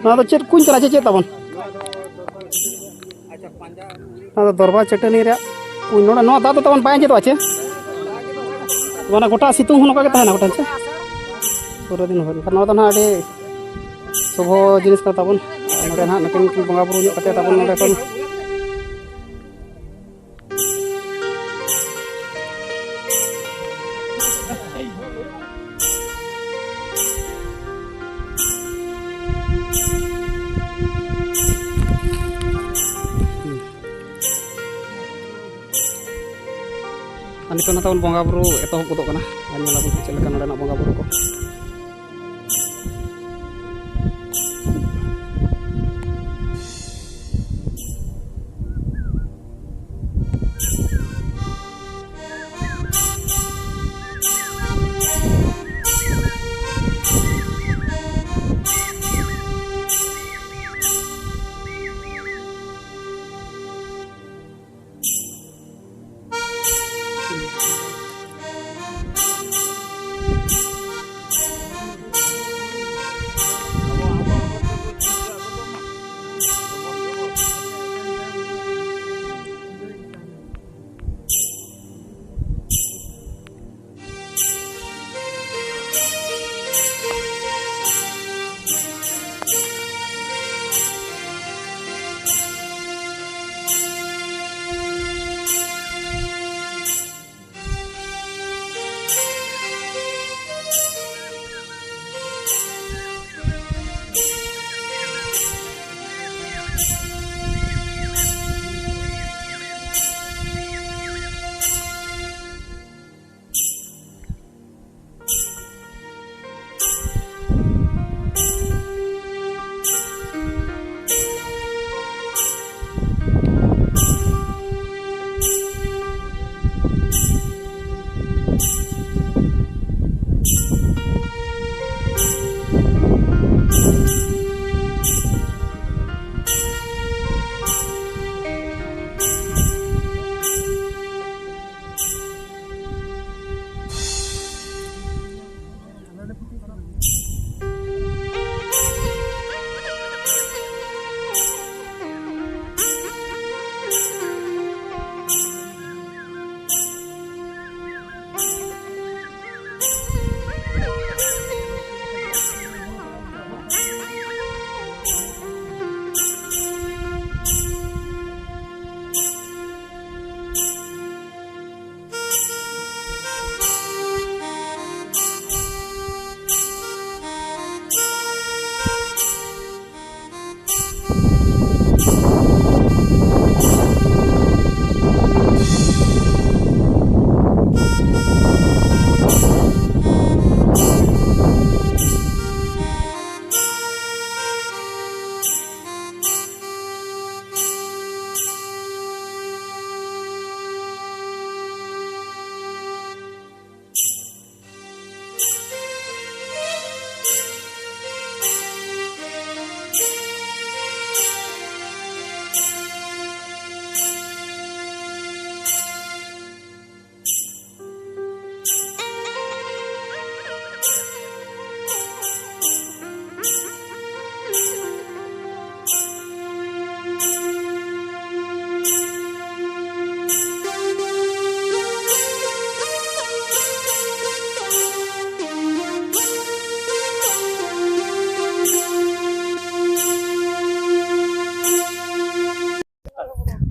ᱱᱚᱣᱟ ᱫᱚ ᱪᱮᱫ ᱠᱩᱧ ᱠᱟᱱᱟ ᱪᱮ ᱪᱮᱫ ᱛᱟᱵᱚᱱ? ᱱᱚᱣᱟ ᱫᱚ ᱫᱚᱨᱵᱟᱨ ᱪᱟᱹᱴᱟᱹᱱᱤ ᱨᱮᱭᱟᱜ ᱠᱩᱧ᱾ ᱱᱚᱰᱮ ᱱᱚᱣᱟ ᱫᱟᱜ ᱫᱚ ᱛᱟᱵᱚᱱ ᱵᱟᱭ ᱟᱸᱡᱮᱫᱚᱜᱼᱟ ᱪᱮ? ᱢᱟᱱᱮ ᱜᱚᱴᱟ ᱥᱤᱛᱩᱝ ᱦᱚᱸ ᱱᱚᱝᱠᱟ ᱜᱮ ᱛᱟᱦᱮᱱᱟ ᱜᱚᱴᱟ ᱪᱮ? ᱯᱩᱨᱟᱹ ᱫᱤᱱ ᱵᱷᱳᱨ᱾ ᱮᱱᱠᱷᱟᱱ ᱱᱚᱣᱟ ᱫᱚ ᱱᱟᱦᱟᱜ ᱟᱹᱰᱤ ᱥᱩᱵᱷᱚ ᱡᱤᱱᱤᱥ ᱠᱟᱱᱟ ᱛᱟᱵᱚᱱ᱾ ᱱᱚᱰᱮ ᱱᱟᱦᱟᱜ ᱱᱩᱠᱤᱱ ᱠᱤᱱ ᱵᱚᱸᱜᱟ ᱵᱩᱨᱩ ᱧᱚᱜ ᱠᱟᱛᱮ ᱛᱟᱵᱚᱱ ᱱᱚᱰᱮ ᱠᱷᱚᱱ ᱱᱤᱛᱚᱜ ᱱᱟᱛᱟᱵᱚᱱ ᱵᱚᱸᱜᱟ ᱵᱩᱨᱩ ᱮᱛᱚᱦᱚᱵ ᱜᱚᱫᱚᱜ ᱠᱟᱱᱟ᱾ ᱟᱨ ᱧᱮᱞᱟᱵᱚᱱ ᱪᱮᱫ ᱞᱮᱠᱟ ᱱᱚᱰᱮᱱᱟᱜ ᱵᱚᱸᱜᱟ ᱵᱩᱨᱩ ᱠᱚ᱾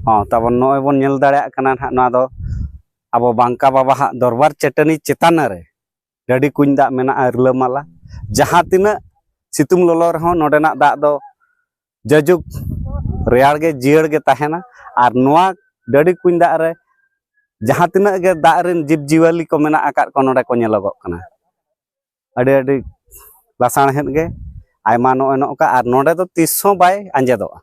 ᱦᱚᱸ, ᱛᱟᱵᱚᱱ ᱱᱚᱜᱼᱚᱭ ᱵᱚᱱ ᱧᱮᱞ ᱫᱟᱲᱮᱭᱟᱜ ᱠᱟᱱᱟ ᱱᱟᱦᱟᱜ, ᱱᱚᱣᱟ ᱫᱚ ᱟᱵᱚ ᱵᱟᱝᱠᱟ ᱵᱟᱵᱟᱣᱟᱜ ᱫᱚᱨᱵᱟᱨ ᱪᱟᱹᱴᱟᱹᱱᱤ ᱪᱮᱛᱟᱱ ᱨᱮ ᱰᱟᱹᱰᱤ ᱠᱩᱧ ᱫᱟᱜ ᱢᱮᱱᱟᱜᱼᱟ, ᱨᱤᱞᱟᱹᱢᱟᱞᱟ᱾ ᱡᱟᱦᱟᱸ ᱛᱤᱱᱟᱹᱜ ᱥᱤᱛᱩᱝ ᱞᱚᱞᱚ ᱨᱮᱦᱚᱸ ᱱᱚᱰᱮᱱᱟᱜ ᱫᱟᱜ ᱫᱚ ᱡᱟᱭᱡᱩᱜᱽ ᱨᱮᱭᱟᱲ ᱜᱮ, ᱡᱤᱭᱟᱹᱲ ᱜᱮ ᱛᱟᱦᱮᱱᱟ᱾ ᱟᱨ ᱱᱚᱣᱟ ᱰᱟᱹᱰᱤ ᱠᱩᱧ ᱫᱟᱜ ᱨᱮ ᱡᱟᱦᱟᱸ ᱛᱤᱱᱟᱹᱜ ᱜᱮ ᱫᱟᱜ ᱨᱮᱱ ᱡᱤᱵᱽ ᱡᱤᱭᱟᱹᱞᱤ ᱠᱚ ᱢᱮᱱᱟᱜ ᱟᱠᱟᱫ ᱠᱚ ᱱᱚᱰᱮ ᱠᱚ ᱧᱮᱞᱚᱜᱚᱜ ᱠᱟᱱᱟ᱾ ᱟᱹᱰᱤ ᱟᱹᱰᱤ ᱞᱟᱥᱟᱬᱦᱮᱫ ᱜᱮ ᱟᱭᱢᱟ ᱱᱚᱜᱼᱚᱭ ᱱᱚᱝᱠᱟ, ᱟᱨ ᱱᱚᱰᱮ ᱫᱚ ᱛᱤᱥ ᱦᱚᱸ ᱵᱟᱭ ᱟᱸᱡᱮᱫᱚᱜᱼᱟ᱾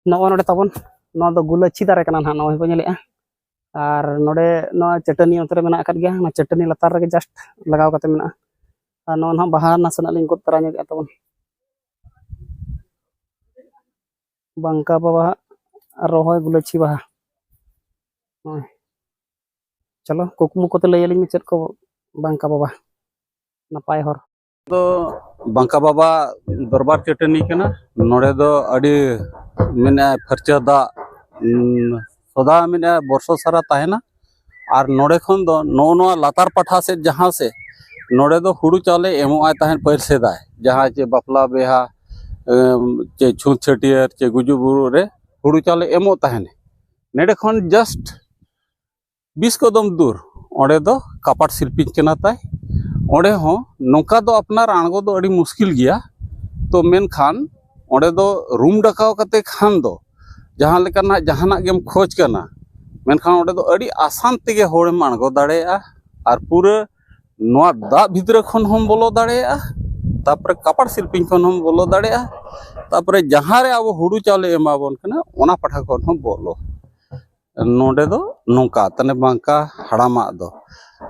ᱱᱚᱜᱼᱚᱭ ᱱᱚᱰᱮ ᱛᱟᱵᱚᱱ, ᱱᱚᱣᱟ ᱫᱚ ᱜᱩᱞᱟᱹᱪᱷᱤ ᱫᱟᱨᱮ ᱠᱟᱱᱟ ᱱᱟᱦᱟᱜ, ᱱᱚᱜᱼᱚᱭ ᱵᱚᱱ ᱧᱮᱞᱮᱫᱼᱟ᱾ ᱟᱨ ᱱᱚᱰᱮ ᱱᱚᱣᱟ ᱪᱟᱹᱴᱟᱹᱱᱤ ᱚᱱᱛᱮ ᱨᱮ ᱢᱮᱱᱟᱜ ᱟᱠᱟᱫ ᱜᱮᱭᱟ, ᱚᱱᱟ ᱪᱟᱹᱴᱟᱹᱱᱤ ᱞᱟᱛᱟᱨ ᱨᱮᱜᱮ just ᱞᱟᱜᱟᱣ ᱠᱟᱛᱮ ᱢᱮᱱᱟᱜᱼᱟ᱾ ᱟᱨ ᱱᱚᱣᱟ ᱱᱟᱦᱟᱜ ᱵᱟᱦᱟ ᱱᱟᱥᱮᱱᱟᱜ ᱞᱤᱧ ᱜᱚᱫ ᱛᱚᱨᱟ ᱧᱚᱜᱮᱫᱼᱟ ᱛᱟᱵᱚᱱ᱾ ᱵᱟᱝᱠᱟ ᱵᱟᱵᱟᱣᱟᱜ ᱨᱚᱦᱚᱭ ᱜᱩᱞᱟᱹᱪᱷᱤ ᱵᱟᱦᱟ᱾ ᱱᱚᱜᱼᱚᱭ᱾ ᱪᱚᱞᱚ, ᱠᱩᱠᱢᱩ ᱠᱚᱛᱮ ᱞᱟᱹᱭ ᱟᱹᱞᱤᱧ ᱢᱮ, ᱪᱮᱫ ᱠᱚ ᱵᱟᱝᱠᱟ ᱵᱟᱵᱟ ᱱᱟᱯᱟᱭ ᱦᱚᱨ? ᱫᱚ ᱵᱟᱝᱠᱟ ᱵᱟᱵᱟ ᱫᱚᱨᱵᱟᱨ ᱪᱟᱹᱴᱟᱹᱱᱤ ᱠᱟᱱᱟ᱾ ᱱᱚᱰᱮ ᱫᱚ ᱟᱹᱰᱤ ᱢᱮᱱᱟᱜᱼᱟ ᱯᱷᱟᱨᱪᱟ ᱫᱟᱜ, ᱩᱸ, ᱥᱚᱫᱟ ᱢᱮᱱᱟᱜᱼᱟ, ᱵᱚᱨᱥᱚ ᱥᱟᱨᱟ ᱛᱟᱦᱮᱱᱟ᱾ ᱟᱨ ᱱᱚᱰᱮ ᱠᱷᱚᱱ ᱫᱚ ᱱᱚᱜᱼᱚ ᱱᱚᱣᱟ ᱞᱟᱛᱟᱨ ᱯᱟᱴᱷᱟ ᱥᱮᱫ ᱡᱟᱦᱟᱸ ᱥᱮᱫ, ᱱᱚᱰᱮ ᱫᱚ ᱦᱩᱲᱩ ᱪᱟᱣᱞᱮ ᱮᱢᱚᱜ ᱟᱭ ᱛᱟᱦᱮᱸᱫ ᱯᱟᱹᱦᱤᱞ ᱥᱮᱫᱟᱭ, ᱡᱟᱦᱟᱸ ᱪᱮ ᱵᱟᱯᱞᱟ ᱵᱤᱦᱟ, ᱮᱢ, ᱪᱮ ᱪᱷᱩᱛ ᱪᱷᱟᱹᱴᱭᱟᱹᱨ ᱪᱮ ᱜᱩᱡᱩᱜ ᱵᱩᱨᱩᱜ ᱨᱮ ᱦᱩᱲᱩ ᱪᱟᱣᱞᱮ ᱮᱢᱚᱜ ᱛᱟᱦᱮᱱ᱾ ᱱᱚᱰᱮ ᱠᱷᱚᱱ just ᱵᱤᱥ ᱠᱚᱫᱚᱢ ᱫᱩᱨ ᱚᱸᱰᱮ ᱫᱚ ᱠᱟᱯᱟᱴ ᱥᱤᱞᱯᱤᱧ ᱠᱟᱱᱟ ᱛᱟᱭ᱾ ᱚᱸᱰᱮ ᱦᱚᱸ ᱱᱚᱝᱠᱟ ᱫᱚ ᱟᱯᱱᱟᱨ ᱟᱬᱜᱚ ᱫᱚ ᱟᱹᱰᱤ ᱢᱩᱥᱠᱤᱞ ᱜᱮᱭᱟ᱾ ᱛᱚ ᱢᱮᱱᱠᱷᱟᱱ ᱚᱸᱰᱮ ᱫᱚ ᱨᱩᱢ ᱰᱟᱠᱟᱣ ᱠᱟᱛᱮ ᱠᱷᱟᱱ ᱫᱚ ᱡᱟᱦᱟᱸ ᱞᱮᱠᱟᱱᱟᱜ ᱡᱟᱦᱟᱱᱟᱜ ᱜᱮᱢ ᱠᱷᱚᱡᱽ ᱠᱟᱱᱟ, ᱢᱮᱱᱠᱷᱟᱱ ᱚᱸᱰᱮ ᱫᱚ ᱟᱹᱰᱤ ᱟᱥᱟᱱ ᱛᱮᱜᱮ ᱦᱚᱲᱮᱢ ᱟᱬᱜᱚ ᱫᱟᱲᱮᱭᱟᱜᱼᱟ᱾ ᱟᱨ ᱯᱩᱨᱟᱹ ᱱᱚᱣᱟ ᱫᱟᱜ ᱵᱷᱤᱛᱨᱤ ᱠᱷᱚᱱ ᱦᱚᱸᱢ ᱵᱚᱞᱚ ᱫᱟᱲᱮᱭᱟᱜᱼᱟ, ᱛᱟᱯᱚᱨᱮ ᱠᱟᱯᱟᱲ ᱥᱤᱞᱯᱤᱧ ᱠᱷᱚᱱ ᱦᱚᱸᱢ ᱵᱚᱞᱚ ᱫᱟᱲᱮᱭᱟᱜᱼᱟ, ᱛᱟᱯᱚᱨᱮ ᱡᱟᱦᱟᱸ ᱨᱮ ᱟᱵᱚ ᱦᱩᱲᱩ ᱪᱟᱣᱞᱮ ᱮᱢᱟᱵᱚᱱ ᱠᱟᱱᱟ ᱚᱱᱟ ᱯᱟᱦᱴᱟ ᱠᱷᱚᱱ ᱦᱚᱸ ᱵᱚᱞᱚ᱾ ᱱᱚᱰᱮ ᱫᱚ ᱱᱚᱝᱠᱟ ᱛᱟᱦᱞᱮ ᱵᱟᱝᱠᱟ ᱦᱟᱲᱟᱢᱟᱜ ᱫᱚ᱾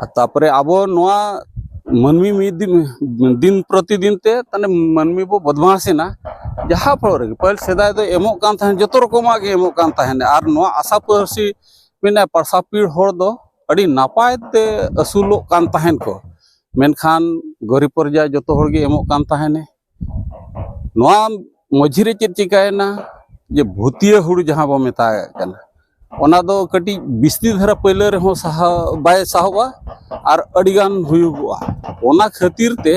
ᱟᱨ ᱛᱟᱯᱚᱨᱮ ᱟᱵᱚ ᱱᱚᱣᱟ ᱢᱟᱹᱱᱢᱤ ᱢᱤᱫ ᱫᱤᱱ, ᱫᱤᱱ ᱯᱨᱚᱛᱤᱫᱤᱱ ᱛᱮ ᱛᱟᱦᱞᱮ ᱢᱟᱹᱱᱢᱤ ᱵᱚ ᱵᱚᱫᱢᱟᱥ ᱮᱱᱟ᱾ ᱡᱟᱦᱟᱸ ᱯᱷᱚᱲᱚ ᱨᱮᱜᱮ ᱯᱟᱹᱦᱤᱞ ᱥᱮᱫᱟᱭ ᱫᱚ ᱮᱢᱚᱜ ᱠᱟᱱ ᱛᱟᱦᱮᱸᱫ, ᱡᱚᱛᱚ ᱨᱚᱠᱚᱢᱟᱜ ᱜᱮ ᱮᱢᱚᱜ ᱠᱟᱱ ᱛᱟᱦᱮᱸᱫ᱾ ᱟᱨ ᱱᱚᱣᱟ ᱟᱥᱟ ᱯᱟᱹᱨᱥᱤ ᱢᱮᱱᱟᱜᱼᱟ, ᱯᱟᱲᱥᱟ ᱯᱤᱲ ᱦᱚᱲ ᱫᱚ ᱟᱹᱰᱤ ᱱᱟᱯᱟᱭ ᱛᱮ ᱟᱹᱥᱩᱞᱚᱜ ᱠᱟᱱ ᱛᱟᱦᱮᱸᱫ ᱠᱚ᱾ ᱢᱮᱱᱠᱷᱟᱱ ᱜᱚᱨᱤᱵ ᱯᱚᱨᱡᱟ ᱡᱚᱛᱚ ᱦᱚᱲ ᱜᱮ ᱮᱢᱚᱜ ᱠᱟᱱ ᱛᱟᱦᱮᱸᱱᱮ᱾ ᱱᱚᱣᱟ ᱢᱚᱡᱽᱨᱤ ᱪᱮᱫ ᱪᱤᱠᱟᱹᱭᱮᱱᱟ? ᱡᱮ ᱵᱷᱩᱛᱤᱭᱟᱹ ᱦᱩᱲᱩ ᱡᱟᱦᱟᱸ ᱵᱚ ᱢᱮᱛᱟᱜ ᱠᱟᱱᱟ, ᱚᱱᱟ ᱫᱚ ᱠᱟᱹᱴᱤᱡ ᱵᱤᱥᱛᱤ ᱫᱷᱟᱨᱟ ᱯᱟᱹᱭᱞᱟᱹ ᱨᱮᱦᱚᱸ ᱥᱟᱦᱟ ᱵᱟᱭ ᱥᱟᱦᱚᱵᱼᱟ ᱟᱨ ᱟᱹᱰᱤᱜᱟᱱ ᱦᱩᱭᱩᱜᱚᱜᱼᱟ᱾ ᱚᱱᱟ ᱠᱷᱟᱹᱛᱤᱨ ᱛᱮ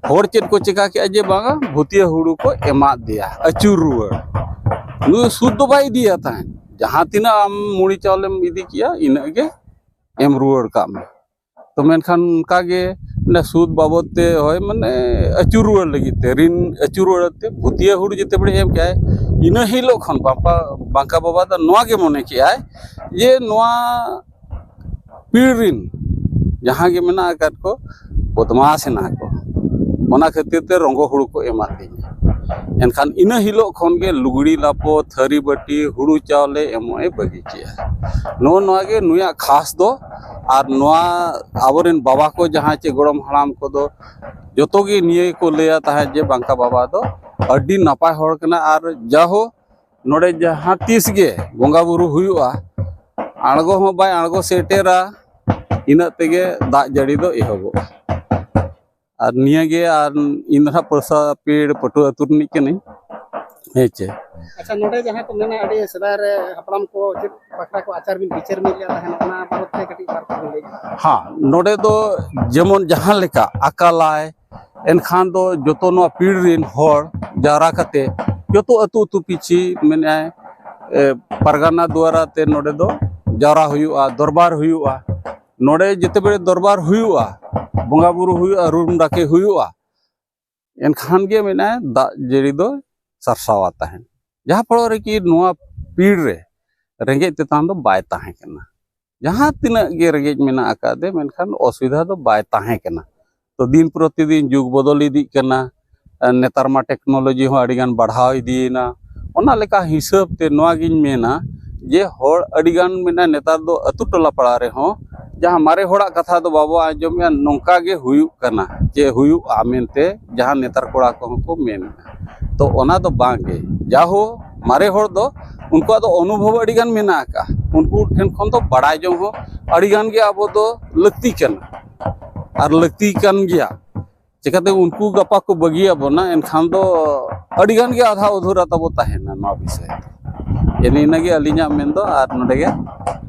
ᱦᱚᱲ ᱪᱮᱫ ᱠᱚ ᱪᱮᱠᱟ ᱠᱮᱜᱼᱟ ᱡᱮ ᱵᱟᱝᱟ, ᱵᱷᱩᱛᱤᱭᱟᱹ ᱦᱩᱲᱩ ᱠᱚ ᱮᱢᱟᱫ ᱫᱮᱭᱟ ᱟᱹᱪᱩᱨ ᱨᱩᱣᱟᱹᱲ᱾ ᱱᱩᱭ ᱥᱩᱫ ᱫᱚ ᱵᱟᱭ ᱤᱫᱤᱭᱟ ᱛᱟᱦᱮᱸᱫ, ᱡᱟᱦᱟᱸ ᱛᱤᱱᱟᱹᱜ ᱟᱢ ᱢᱩᱲᱤ ᱪᱟᱣᱞᱮᱢ ᱤᱫᱤ ᱠᱮᱜᱼᱟ ᱤᱱᱟᱹᱜ ᱜᱮ ᱮᱢ ᱨᱩᱣᱟᱹᱲ ᱠᱟᱜ ᱢᱮ᱾ ᱛᱚ ᱢᱮᱱᱠᱷᱟᱱ ᱚᱱᱠᱟ ᱜᱮ ᱚᱱᱟ ᱥᱩᱫ ᱵᱟᱵᱚᱫ ᱛᱮ ᱦᱳᱭ ᱢᱟᱱᱮ ᱟᱹᱪᱩᱨ ᱨᱩᱣᱟᱹᱲ ᱞᱟᱹᱜᱤᱫ ᱛᱮ, ᱨᱤᱱ ᱟᱹᱪᱩᱨ ᱨᱩᱣᱟᱹᱲ ᱛᱮ ᱵᱷᱩᱛᱤᱭᱟᱹ ᱦᱩᱲᱩ ᱡᱮᱛᱮ ᱵᱮᱲᱮ ᱮᱢ ᱠᱮᱜᱼᱟᱭ, ᱤᱱᱟᱹ ᱦᱤᱞᱳᱜ ᱠᱷᱚᱱ ᱵᱟᱝᱠᱟ, ᱵᱟᱝᱠᱟ ᱵᱟᱵᱟ ᱫᱚ ᱱᱚᱣᱟ ᱜᱮ ᱢᱚᱱᱮ ᱠᱮᱜᱼᱟᱭ ᱡᱮ ᱱᱚᱣᱟ ᱯᱤᱲ ᱨᱤᱱ ᱡᱟᱦᱟᱸ ᱜᱮ ᱢᱮᱱᱟᱜ ᱟᱠᱟᱫ ᱠᱚ ᱵᱚᱫᱢᱟᱥ ᱮᱱᱟ ᱠᱚ, ᱚᱱᱟ ᱠᱷᱟᱹᱛᱤᱨ ᱛᱮ ᱨᱚᱸᱜᱚ ᱦᱩᱲᱩ ᱠᱚ ᱮᱢᱟᱫ ᱞᱤᱧᱟ᱾ ᱮᱱᱠᱷᱟᱱ ᱤᱱᱟᱹ ᱦᱤᱞᱳᱜ ᱠᱷᱚᱱ ᱜᱮ ᱞᱩᱜᱽᱲᱤ ᱞᱟᱯᱚ, ᱛᱷᱟᱹᱨᱤ ᱵᱟᱹᱴᱤ, ᱦᱩᱲᱩ ᱪᱟᱣᱞᱮ ᱮᱢᱚᱜ ᱮ ᱵᱟᱹᱜᱤ ᱠᱮᱜᱼᱟ᱾ ᱱᱚᱜᱼᱚ ᱱᱚᱣᱟ ᱜᱮ ᱱᱩᱭᱟᱜ ᱠᱷᱟᱥ ᱫᱚ᱾ ᱟᱨ ᱱᱚᱣᱟ ᱟᱵᱚᱨᱮᱱ ᱵᱟᱵᱟ ᱠᱚ ᱡᱟᱦᱟᱸ ᱪᱮ ᱜᱚᱲᱚᱢ ᱦᱟᱲᱟᱢ ᱠᱚᱫᱚ ᱡᱚᱛᱚ ᱜᱮ ᱱᱤᱭᱟᱹ ᱜᱮᱠᱚ ᱞᱟᱹᱭᱟ ᱛᱟᱦᱮᱸᱫ ᱡᱮ ᱵᱟᱝᱠᱟ ᱵᱟᱵᱟ ᱫᱚ ᱟᱹᱰᱤ ᱱᱟᱯᱟᱭ ᱦᱚᱲ ᱠᱟᱱᱟ᱾ ᱟᱨ ᱡᱟᱦᱳ ᱱᱚᱰᱮ ᱡᱟᱦᱟᱸ ᱛᱤᱥ ᱜᱮ ᱵᱚᱸᱜᱟ ᱵᱩᱨᱩ ᱦᱩᱭᱩᱜᱼᱟ, ᱟᱬᱜᱚ ᱦᱚᱸ ᱵᱟᱭ ᱟᱬᱜᱚ ᱥᱮᱴᱮᱨᱟ, ᱤᱱᱟᱹᱜ ᱛᱮᱜᱮ ᱫᱟᱜ ᱡᱟᱹᱲᱤ ᱫᱚ ᱮᱦᱚᱵᱚᱜᱼᱟ᱾ ᱟᱨ ᱱᱤᱭᱟᱹ ᱜᱮ, ᱟᱨ ᱤᱧ ᱫᱚ ᱦᱟᱸᱜ ᱯᱚᱲᱥᱟ ᱯᱤᱲ ᱯᱟᱹᱴᱷᱩᱣᱟᱹ ᱟᱹᱛᱩ ᱨᱤᱱᱤᱡ ᱠᱟᱹᱱᱟᱹᱧ᱾ ᱦᱮᱸ ᱪᱮ? ᱟᱪᱪᱷᱟ, ᱱᱚᱰᱮ ᱡᱟᱦᱟᱸ ᱠᱚ ᱢᱮᱱᱟ ᱟᱹᱰᱤ ᱥᱮᱫᱟᱭ ᱨᱮ ᱦᱟᱯᱲᱟᱢ ᱠᱚ ᱪᱮᱫ ᱵᱟᱠᱷᱨᱟ ᱠᱚ ᱟᱪᱟᱨ ᱵᱤᱱ ᱵᱤᱪᱟᱹᱨ ᱢᱤᱫ ᱞᱮᱫ ᱛᱟᱦᱮᱱᱟ, ᱚᱱᱟ ᱵᱟᱵᱚᱫ ᱛᱮ ᱠᱟᱹᱴᱤᱡ ᱵᱟᱨ ᱠᱟᱛᱷᱟ ᱵᱤᱱ ᱞᱟᱹᱭ ᱠᱮᱭᱟ? ᱦᱮᱸ, ᱱᱚᱰᱮ ᱫᱚ ᱡᱮᱢᱚᱱ ᱡᱟᱦᱟᱸ ᱞᱮᱠᱟ ᱟᱠᱟᱞᱟᱭ, ᱮᱱᱠᱷᱟᱱ ᱫᱚ ᱡᱚᱛᱚ ᱱᱚᱣᱟ ᱯᱤᱲ ᱨᱤᱱ ᱦᱚᱲ ᱡᱟᱣᱨᱟ ᱠᱟᱛᱮ ᱡᱚᱛᱚ ᱟᱹᱛᱩ ᱟᱹᱛᱩ ᱯᱤᱪᱷᱤ ᱢᱮᱱᱟᱭ, ᱮ, ᱯᱟᱨᱜᱟᱱᱟ ᱫᱩᱣᱟᱨᱟ ᱛᱮ ᱱᱚᱰᱮ ᱫᱚ ᱡᱟᱣᱨᱟ ᱦᱩᱭᱩᱜᱼᱟ, ᱫᱚᱨᱵᱟᱨ ᱦᱩᱭᱩᱜᱼᱟ᱾ ᱱᱚᱰᱮ ᱡᱮᱛᱮ ᱵᱮᱲᱮ ᱫᱚᱨᱵᱟᱨ ᱦᱩᱭᱩᱜᱼᱟ, ᱵᱚᱸᱜᱟ ᱵᱩᱨᱩ ᱦᱩᱭᱩᱜᱼᱟ, ᱨᱩᱢ ᱰᱟᱠᱮ ᱦᱩᱭᱩᱜᱼᱟ, ᱮᱱᱠᱷᱟᱱ ᱜᱮ ᱢᱮᱱᱟᱭ ᱫᱟᱜ ᱡᱟᱹᱲᱤ ᱫᱚ ᱥᱟᱨᱥᱟᱣᱟ ᱛᱟᱦᱮᱸᱱ᱾ ᱡᱟᱦᱟᱸ ᱯᱷᱚᱲᱚ ᱨᱮ ᱠᱤ ᱱᱚᱣᱟ ᱯᱤᱲ ᱨᱮ ᱨᱮᱸᱜᱮᱡ ᱛᱮᱛᱟᱝ ᱫᱚ ᱵᱟᱭ ᱛᱟᱦᱮᱸ ᱠᱟᱱᱟ᱾ ᱡᱟᱦᱟᱸ ᱛᱤᱱᱟᱹᱜ ᱜᱮ ᱨᱮᱸᱜᱮᱡ ᱢᱮᱱᱟᱜ ᱟᱠᱟᱫ ᱮ, ᱢᱮᱱᱠᱷᱟᱱ ᱚᱥᱩᱵᱤᱫᱷᱟ ᱫᱚ ᱵᱟᱭ ᱛᱟᱦᱮᱸ ᱠᱟᱱᱟ᱾ ᱛᱚ ᱫᱤᱱ ᱯᱨᱚᱛᱤᱫᱤᱱ ᱡᱩᱜᱽ ᱵᱚᱫᱚᱞ ᱤᱫᱤᱜ ᱠᱟᱱᱟ᱾ ᱱᱮᱛᱟᱨ ᱢᱟ ᱴᱮᱠᱱᱳᱞᱚᱡᱤ ᱦᱚᱸ ᱟᱹᱰᱤᱜᱟᱱ ᱵᱟᱲᱦᱟᱣ ᱤᱫᱤᱭᱮᱱᱟ᱾ ᱚᱱᱟ ᱞᱮᱠᱟ ᱦᱤᱥᱟᱹᱵ ᱛᱮ ᱱᱚᱣᱟ ᱜᱤᱧ ᱢᱮᱱᱟ ᱡᱮ ᱦᱚᱲ ᱟᱹᱰᱤᱜᱟᱱ ᱢᱮᱱᱟᱜᱼᱟ ᱱᱮᱛᱟᱨ ᱫᱚ ᱟᱹᱛᱩ ᱴᱚᱞᱟ ᱯᱟᱲᱟ ᱨᱮᱦᱚᱸ, ᱡᱟᱦᱟᱸ ᱢᱟᱨᱮ ᱦᱚᱲᱟᱜ ᱠᱟᱛᱷᱟ ᱫᱚ ᱵᱟᱵᱚ ᱟᱸᱡᱚᱢᱮᱜᱼᱟ, ᱱᱚᱝᱠᱟ ᱜᱮ ᱦᱩᱭᱩᱜ ᱠᱟᱱᱟ ᱪᱮ ᱦᱩᱭᱩᱜᱼᱟ ᱢᱮᱱᱛᱮ ᱡᱟᱦᱟᱸ ᱱᱮᱛᱟᱨ ᱠᱚᱲᱟ ᱠᱚᱦᱚᱸ ᱠᱚ ᱢᱮᱱᱮᱜᱼᱟ᱾ ᱛᱚ ᱚᱱᱟ ᱫᱚ ᱵᱟᱝ ᱜᱮ, ᱡᱟᱦᱳ ᱢᱟᱨᱮ ᱦᱚᱲ ᱫᱚ ᱩᱱᱠᱩᱣᱟᱜ ᱫᱚ ᱚᱱᱩᱵᱷᱚᱵ ᱟᱹᱰᱤᱜᱟᱱ ᱢᱮᱱᱟᱜ ᱟᱠᱟᱫᱼᱟ, ᱩᱱᱠᱩ ᱴᱷᱮᱱ ᱠᱷᱚᱱ ᱫᱚ ᱵᱟᱲᱟᱭ ᱡᱚᱝ ᱦᱚᱸ ᱟᱹᱰᱤᱜᱟᱱ ᱜᱮ ᱟᱵᱚ ᱫᱚ ᱞᱟᱹᱠᱛᱤ ᱠᱟᱱᱟ ᱟᱨ ᱞᱟᱹᱠᱛᱤ ᱠᱟᱱ ᱜᱮᱭᱟ᱾ ᱪᱤᱠᱟᱹᱛᱮ ᱩᱱᱠᱩ ᱜᱟᱯᱟ ᱠᱚ ᱵᱟᱹᱜᱤᱭᱟᱵᱚᱱᱟ, ᱮᱱᱠᱷᱟᱱ ᱫᱚ ᱟᱹᱰᱤᱜᱟᱱ ᱜᱮ ᱟᱫᱷᱟ ᱩᱫᱷᱩᱨᱟ ᱛᱟᱵᱚ ᱛᱟᱦᱮᱱᱟ ᱱᱚᱣᱟ ᱵᱤᱥᱚᱭ ᱛᱮ᱾ ᱮᱱᱮ ᱤᱱᱟᱹᱜᱮ ᱟᱹᱞᱤᱧᱟᱜ ᱢᱮᱱ ᱫᱚ, ᱟᱨ ᱱᱚᱰᱮ ᱜᱮ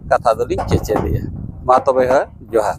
ᱠᱟᱛᱷᱟ ᱫᱚᱞᱤᱧ ᱠᱮᱪᱮᱫᱮᱜᱼᱟ᱾ ᱢᱟ ᱛᱚᱵᱮ ᱦᱳᱭ, ᱡᱚᱦᱟᱨ᱾